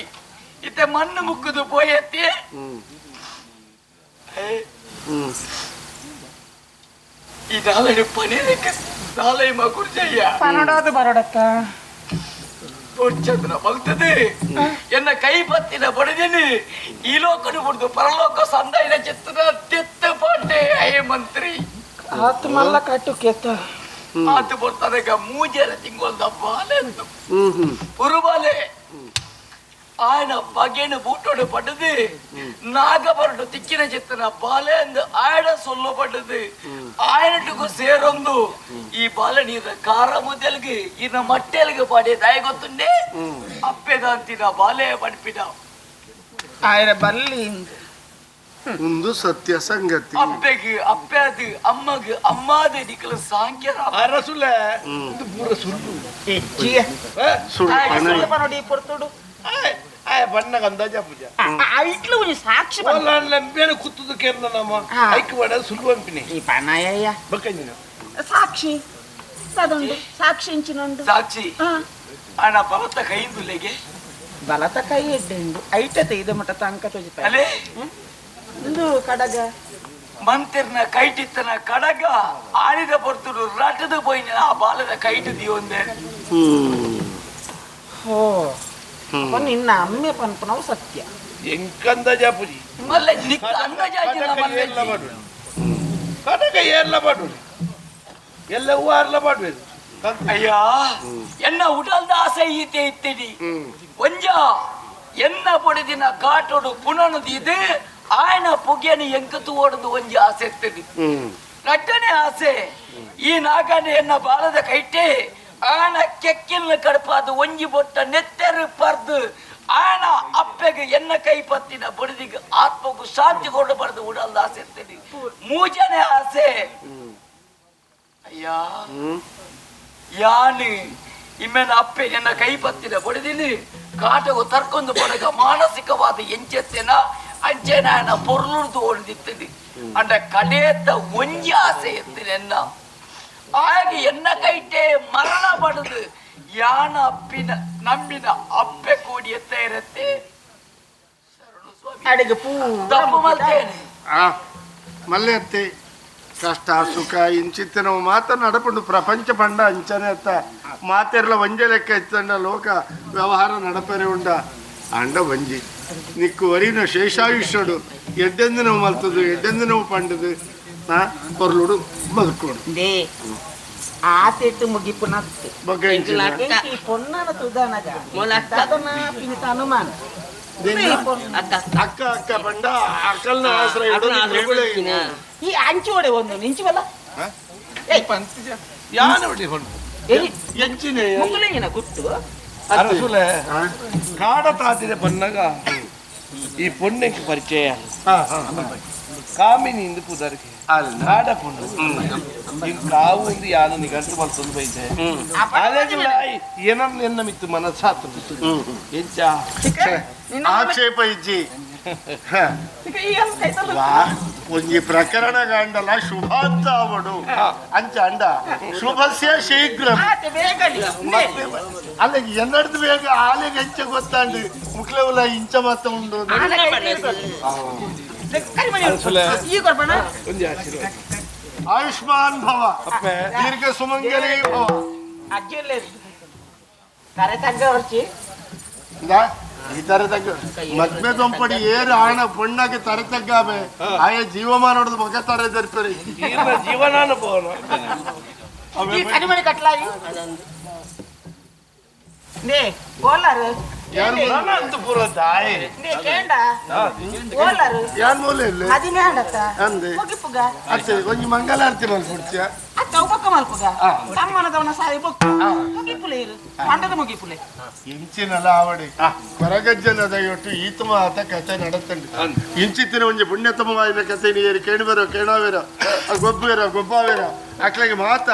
E: ಇತ್ತೆ ಮಣ್ಣು ಮುಕ್ಕುದು ಪೋಯತ್ತಿ ಈ ದಾಲಡಿ ಪನೀರಕ್ಕೆ ದಾಲೈ ಮಗುರ್ಜಯ್ಯ
G: ಪನಡೋದು ಬರೋಡತ್ತ
E: ಚಂದ್ರ ಬಲ್ತದೆ ಎನ್ನ ಕೈ ಪತ್ತಿನ ಬಡಿದಿನಿ ಈ ಲೋಕನು ಬಿಡ್ದು ಪರಲೋಕ ಸಂದಾಯಿನ ಚಿತ್ತದ ತೆತ್ತ ಪಾಟೆ ಅಯ್ಯ ಮಂತ್ರಿ
G: ಆತು ಮಲ್ಲ ಕಟ್ಟು ಕೇತ
E: ಆತು ಬರ್ತಾನೆ ಮೂಜೆರ ತಿಂಗೊಲ್ದ ಬಾಲೆ ಅಂದು ಪುರುಬಾಲೆ ಆಯನ ಬಗೆನು ಬೂಟೋಡು ಪಡೆದು ನಾಗಬರಡು ತಿಕ್ಕಿನ ಚಿತ್ತನ ಬಾಲೆ ಅಂದು ಆಯನ ಸೊಲ್ಲು ಪಡೆದು ಆಯನಟ್ಟಿಗೂ ಸೇರೊಂದು ಈ ಬಾಲೆ ನೀರ ಕಾರ ಮುದ್ದೆಲ್ಗೆ ಇನ್ನ ಮಟ್ಟೆಲ್ಗೆ ಪಾಡಿ ದಾಯ ಗೊತ್ತುಂಡೆ ಅಪ್ಪೆದಂತಿನ ಬಾಲೆ ಪಡ್ಪಿನ
G: ಆಯರ ಬಲ್ಲಿ
C: ಒಂದು ಸತ್ಯ ಸಂಗತಿ
E: ಅಪ್ಪೆಗೆ ಅಪ್ಪೆ ಅದು ಅಮ್ಮಗೆ ಅಮ್ಮಾದ ನಿಕಲ ಸಾಂಖ್ಯರ
B: ಅರಸುಲೆ ಇದು ಪೂರ ಸುಳ್ಳು
G: ಇಜ್ಜಿಯ
C: ಸುಳ್ಳು ಪಣ
G: ಪನೋಡಿ ಪೊರ್ತುಡು
B: ಆಯ ಬಣ್ಣಗ ಅಂದಾಜ ಪೂಜಾ
G: ಐಟ್ಲು ಒಂಜಿ ಸಾಕ್ಷಿ
B: ಲಂಬೇನ ಕುತ್ತುದು ಕೇರ್ನ ನಮ್ಮ ಐಕ್ ವಡ ಸುಳ್ಳು ಅಂಪಿನಿ
G: ಈ ಪನಯ್ಯ
B: ಬಕ್ಕಂಜಿನ
G: ಸಾಕ್ಷಿ ಅದೊಂದು ಸಾಕ್ಷಿ ಇಂಚಿನೊಂದು
E: ಸಾಕ್ಷಿ ಅಣ್ಣ ಬಲತ ಕೈಂದುಲೆಗೆ
G: ಬಲತ ಕೈ ಎಡ್ಡೆಂಡು ಐಟತೆ ಇದು ಮಟ್ಟ ತಂಕ ತೊಜಿತ
E: ಅಲೇ
G: ಇಂದು ಕಡಗ
E: ಮಂತಿರ್ನ ಕೈಟಿತ್ತನ ಕಡಗ ಆಳಿದ ಪೊರ್ತುಡು ರಟದ ಪೋಯಿನ ಆ ಬಾಲದ ಕೈಟು ದಿಯೊಂದೆ
G: ಹೋ ಅಪ್ಪ ನಿನ್ನ ಅಮ್ಮೆ ಪನ್ಪನವು ಸತ್ಯ
B: ಎಂಕಂದ ಜಾಪುಜಿ
E: ಮಲ್ಲ ನಿಕ್ಕ ಅಂದಾಜಾಜಿನ ಮಲ್ಲ
B: ಕಡಗ ಏರ್ಲ ಮಾಡುವೆ ಎಲ್ಲ ಹೂವು ಆರ್ಲ ಮಾಡುವೆ
E: ಅಯ್ಯ ಎನ್ನ ಉಡಲ್ದ ಆಸೆ ಈತೆ ಇತ್ತೆಡಿ ಒಂಜ ಎನ್ನ ಪೊಡಿದಿನ ಕಾಟೋಡು ಪುನನದು ಇದು ಆಯನ ಪುಗೆನ ಎಂಕತು ಓಡದು ಒಂಜಿ ಆಸೆ ಇತ್ತಡಿ ರಟ್ಟನೆ ಆಸೆ ಈ ನಾಗನೆ ಎನ್ನ ಬಾಲದ ಕೈಟೆ ಆನ ಕೆಕ್ಕಿಲ್ನ ಕಡಪಾದ ಒಂಜಿ ಬೊಟ್ಟ ನೆತ್ತೆರು ಪರ್ದು ಆನ ಅಪ್ಪೆಗೆ ಎನ್ನ ಕೈ ಪತ್ತಿನ ಬಡಿದಿಗೆ ಆತ್ಮಗೂ ಶಾಂತಿ ಕೊಂಡು ಬರೆದು ಉಡಲ್ದ ಆಸೆ ಇತ್ತಡಿ ಮೂಜನೆ ಆಸೆ ಅಯ್ಯ ಯಾನು ಇಮ್ಮೆನ ಅಪ್ಪೆ ನನ್ನ ಕೈ ಪತ್ತಿನ ಬಡಿದಿನಿ ಕಾಟಗು ತರ್ಕೊಂಡು ಬಡಗ ಮಾನಸಿಕವಾದ ಎಂಚೆತ್ತೇನ ಅಂಚೆನ ಪೊರ್ಲುರ್ದು ಓಡಿದಿತ್ತಡಿ ಅಂಡ ಕಡೆಯತ್ತ ಒಂಜಿ ಆಸೆ ಎತ್ತಿನ ಆಗಿ ಎನ್ನ ಕೈಟೆ ಮರಣ ಪಡೆದು ಯಾನ ಅಪ್ಪಿನ ನಂಬಿನ ಅಪ್ಪೆ ಕೂಡಿ ಎತ್ತ ಇರತ್ತೆ ಶರಣು ಸ್ವಾಮಿ
G: ಅಡಿಗೆ ಪೂ
E: ತಪ್ಪು ಮಲ್ತೇನೆ
C: ಆ ಮಲ್ಲೆ ಅತ್ತೆ ಕಷ್ಟ ಸುಖ ಇಂಚಿತ್ತ ನಾವು ಮಾತ ನಡಪಂಡು ಪ್ರಪಂಚ ಪಂಡ ಅಂಚನೆ ಅತ್ತ ಮಾತೆರ್ಲ ಒಂಜೆ ಲೆಕ್ಕ ಇತ್ತಂಡ ಲೋಕ ವ್ಯವಹಾರ ನಡಪೆರೆ ಉಂಡ. ಅಂಡ ಬಂಜಿ ನಿಕ್ಕು ವರಿನ ಶೇಷಾಯುಷ್ಯಡು ಎಡ್ಡೆಂದು ನೋವು ಮಲ್ತದು ಎಡ್ಡೆಂದು ನೋವು ಪಂಡದು ಕೊರ್ಲುಡು ಬದುಕೋಡು
G: ಆತೆಟ್ಟು ಮುಗಿಪುನತ್ತು ಪೊನ್ನನ ತುದಾನಗ ಪಿನಿತ ಅನುಮಾನ
C: ಅಕ್ಕ ಅಕ್ಕ ಬಂಡ ಅಕಲ್ನ ಆಶ್ರಯ
G: ಈ ಅಂಚು ಒಡೆ ಒಂದು ನಿಂಚುವಲ್ಲ
B: ಯಾನ
G: ಗುಟ್ಟು
B: ಅರಸುಲೆ ಕಾಡ ತಾತಿರ ಬನ್ನಗ ಈ ಪೊಣ್ಣೆಗೆ ಪರಿಚಯ ಕಾಮಿನಿ ಇಂದು ಪುದರ್ಗೆ ಕಾಡ ಪೊಣ್ಣು ಕಾವು ಒಂದು ಯಾನ ನಿಗಂಟು ಮಲ್ತೊಂದು ಬೈದೆ ಅಲೆಗುಲ ಏನನ್ನ ಎನ್ನ ಮಿತ್ತು ಮನಸ್ಸಾತು ಎಂಚ
C: ಆಕ್ಷೇಪ ಇಜ್ಜಿ ಒಂಜಿ ಪ್ರಕರಣ ಕಾಂಡಲ ಶುಭಾಂತ ಅವಡು ಅಂಚ ಅಂಡ ಶುಭಸ್ಯ ಶೀಘ್ರ ಅಲ್ಲ ಎನ್ನಡ್ದು ಬೇಗ ಆಲೆಗೆ ಹೆಂಚ ಗೊತ್ತಾಂಡು ಮುಕ್ಲವಲ ಇಂಚ ಮಾತ ಉಂಡು ಆಯುಷ್ಮಾನ್ ಭವ ದೀರ್ಘ ಸುಮಂಗಲಿ ಭವ ಈ ತರ ತಗ್ಗ ಮದ್ವೆ ದೊಂಪಡಿ ಏರು ಆಣ ಪೊಣ್ಣಗೆ ತರೆ ತಗ್ಗಾಮೆ ಆಯ ಜೀವಮಾನೋಡದು ಮಗ ತರೆ ದರ್ಪರಿ
B: ಜೀವನಾನ ಪೋನ
G: ಕಡಿಮೆ ಕಟ್ಲಾಯಿ ನೇ ಓಲಾರು
B: ಅನಂತಪುರ ದಾಯೆ
G: ನೇ ಕೇಂಡ ಓಲಾರು
C: ಯಾನ್ ಮೂಲೆ ಇಲ್ಲ
G: ಅದಿನೇ ಅಂಡತ್ತ
C: ಅಂದೆ
G: ಮುಗಿಪುಗ
C: ಅತ್ತೆ ಒಂಜಿ ಮಂಗಲಾರತಿ ಮಲ್ಪುಡ್ತಿಯ
G: ಅತ್ತ ಉಪಕ್ಕ ಮಲ್ಪುಗ ತಮ್ಮನದವನ ಸಾಯಿ ಬೊಕ್ಕ ಮುಗಿಪುಲೆ ಇರು ಪಂಡದ ಮುಗಿಪುಲೆ
C: ಇಂಚಿನಲ ಆವಡಿ ಕೊರಗಜ್ಜನ ದಯೊಟ್ಟು ಈತಮ ಆತ ಕಥೆ ನಡತಂಡು ಇಂಚಿತ್ತಿನ ಒಂಜಿ ಪುಣ್ಯತಮವಾಯಿನ ಕಥೆ ನೀರು ಕೇಣುವೆರೋ ಕೇಣಾವೆರೋ ಗೊಬ್ಬುವೆರೋ ಗೊಬ್ಬಾವೆರೋ ಅಕ್ಲೆಗೆ ಮಾತ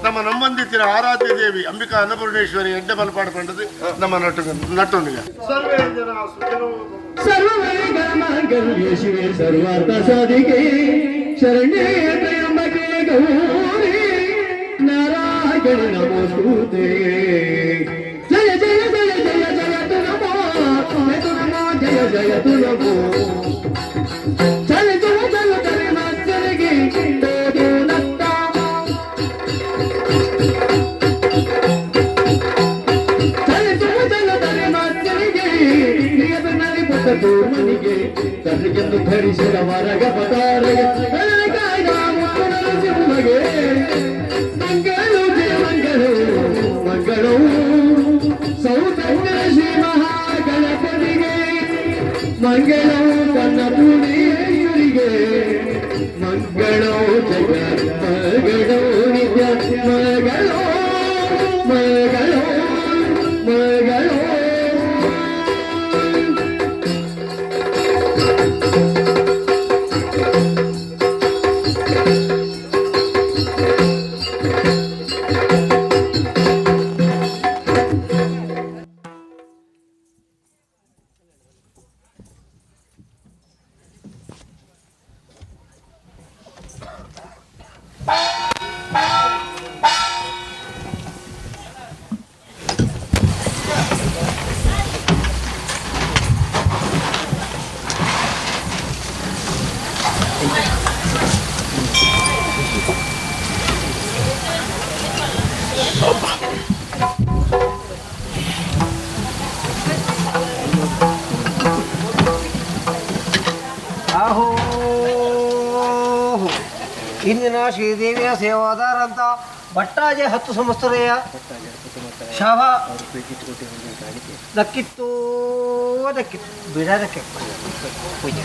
C: ನಮ್ಮ ನಮ್ಮಂದಿತ್ತಿನ ಆರಾಧ್ಯ ದೇವಿ ಅಂಬಿಕಾ ಅನ್ನಪೂರ್ಣೇಶ್ವರಿ ಎಡ್ಡೆ ಬಲಪಾಡು ಪಂಡದು ನಮ್ಮ ನಟು ನಟುನಿಗ ಸರ್ವೇ ಜನ ಸುಖಿನೋ
H: ಸರ್ವಮಂಗಲ್ಯ ಶಿವೆ ಸರ್ವಾರ್ಥ ಸಾಧಿಕೆ ಶರಣ್ಯೇ ತ್ರ್ಯಂಬಕೆ ಗೌರಿ ನಾರಾಯಣ ನಮೋಸ್ತುತೆ. ಜಯ ಜಯ ಜಯ ಜಯ ಜಯ ತು ನಮೋ ತು ನಮೋ ಜಯ ಜಯ ತು ನಮೋ ಜಯ ಜಯ ಜಯ ಜಯ ಮಚ್ಚರಿಗೆ ತೋದು ನತ್ತ ಜಯ ಜಯ ಜಯ ಜಯ ಮಚ್ಚರಿಗೆ ನಿಯತನಲ್ಲಿ ಪುಟ್ಟ ಮನಿಗೆ ತನಗೆಂದು ಧರಿಸಿದ ವರಗ ಪತಾರಗ ನರಸಿಂಹಗೆ ಮಂಗಳು ಜಯ ಮಂಗಳು ಮಂಗಳು ಸೌತಂಗರ ಶ್ರೀ ಮಹಾಗಣಪತಿಗೆ ಮಂಗಳೋ ಕನ್ನಪುಣೇಶ್ವರಿಗೆ ಮಂಗಳೋ ಜಗ ಮಗಳೋ ನಿತ್ಯ ಮಗಳೋ ಮಗಳೋ ಮಗಳೋ.
I: ಆಹೋ ಇಂದಿನ ಶ್ರೀದೇವಿಯ ಸೇವಾದಾರಂತ ಭಟ್ಟಾಜೆ 10 ಸಂವತ್ಸರೆಯ ಶವ ದಕ್ಕಿತ್ತು ದಕ್ಕಿತ್ತು ಬಿಡದಕ್ಕೆ ಪೂಜೆ.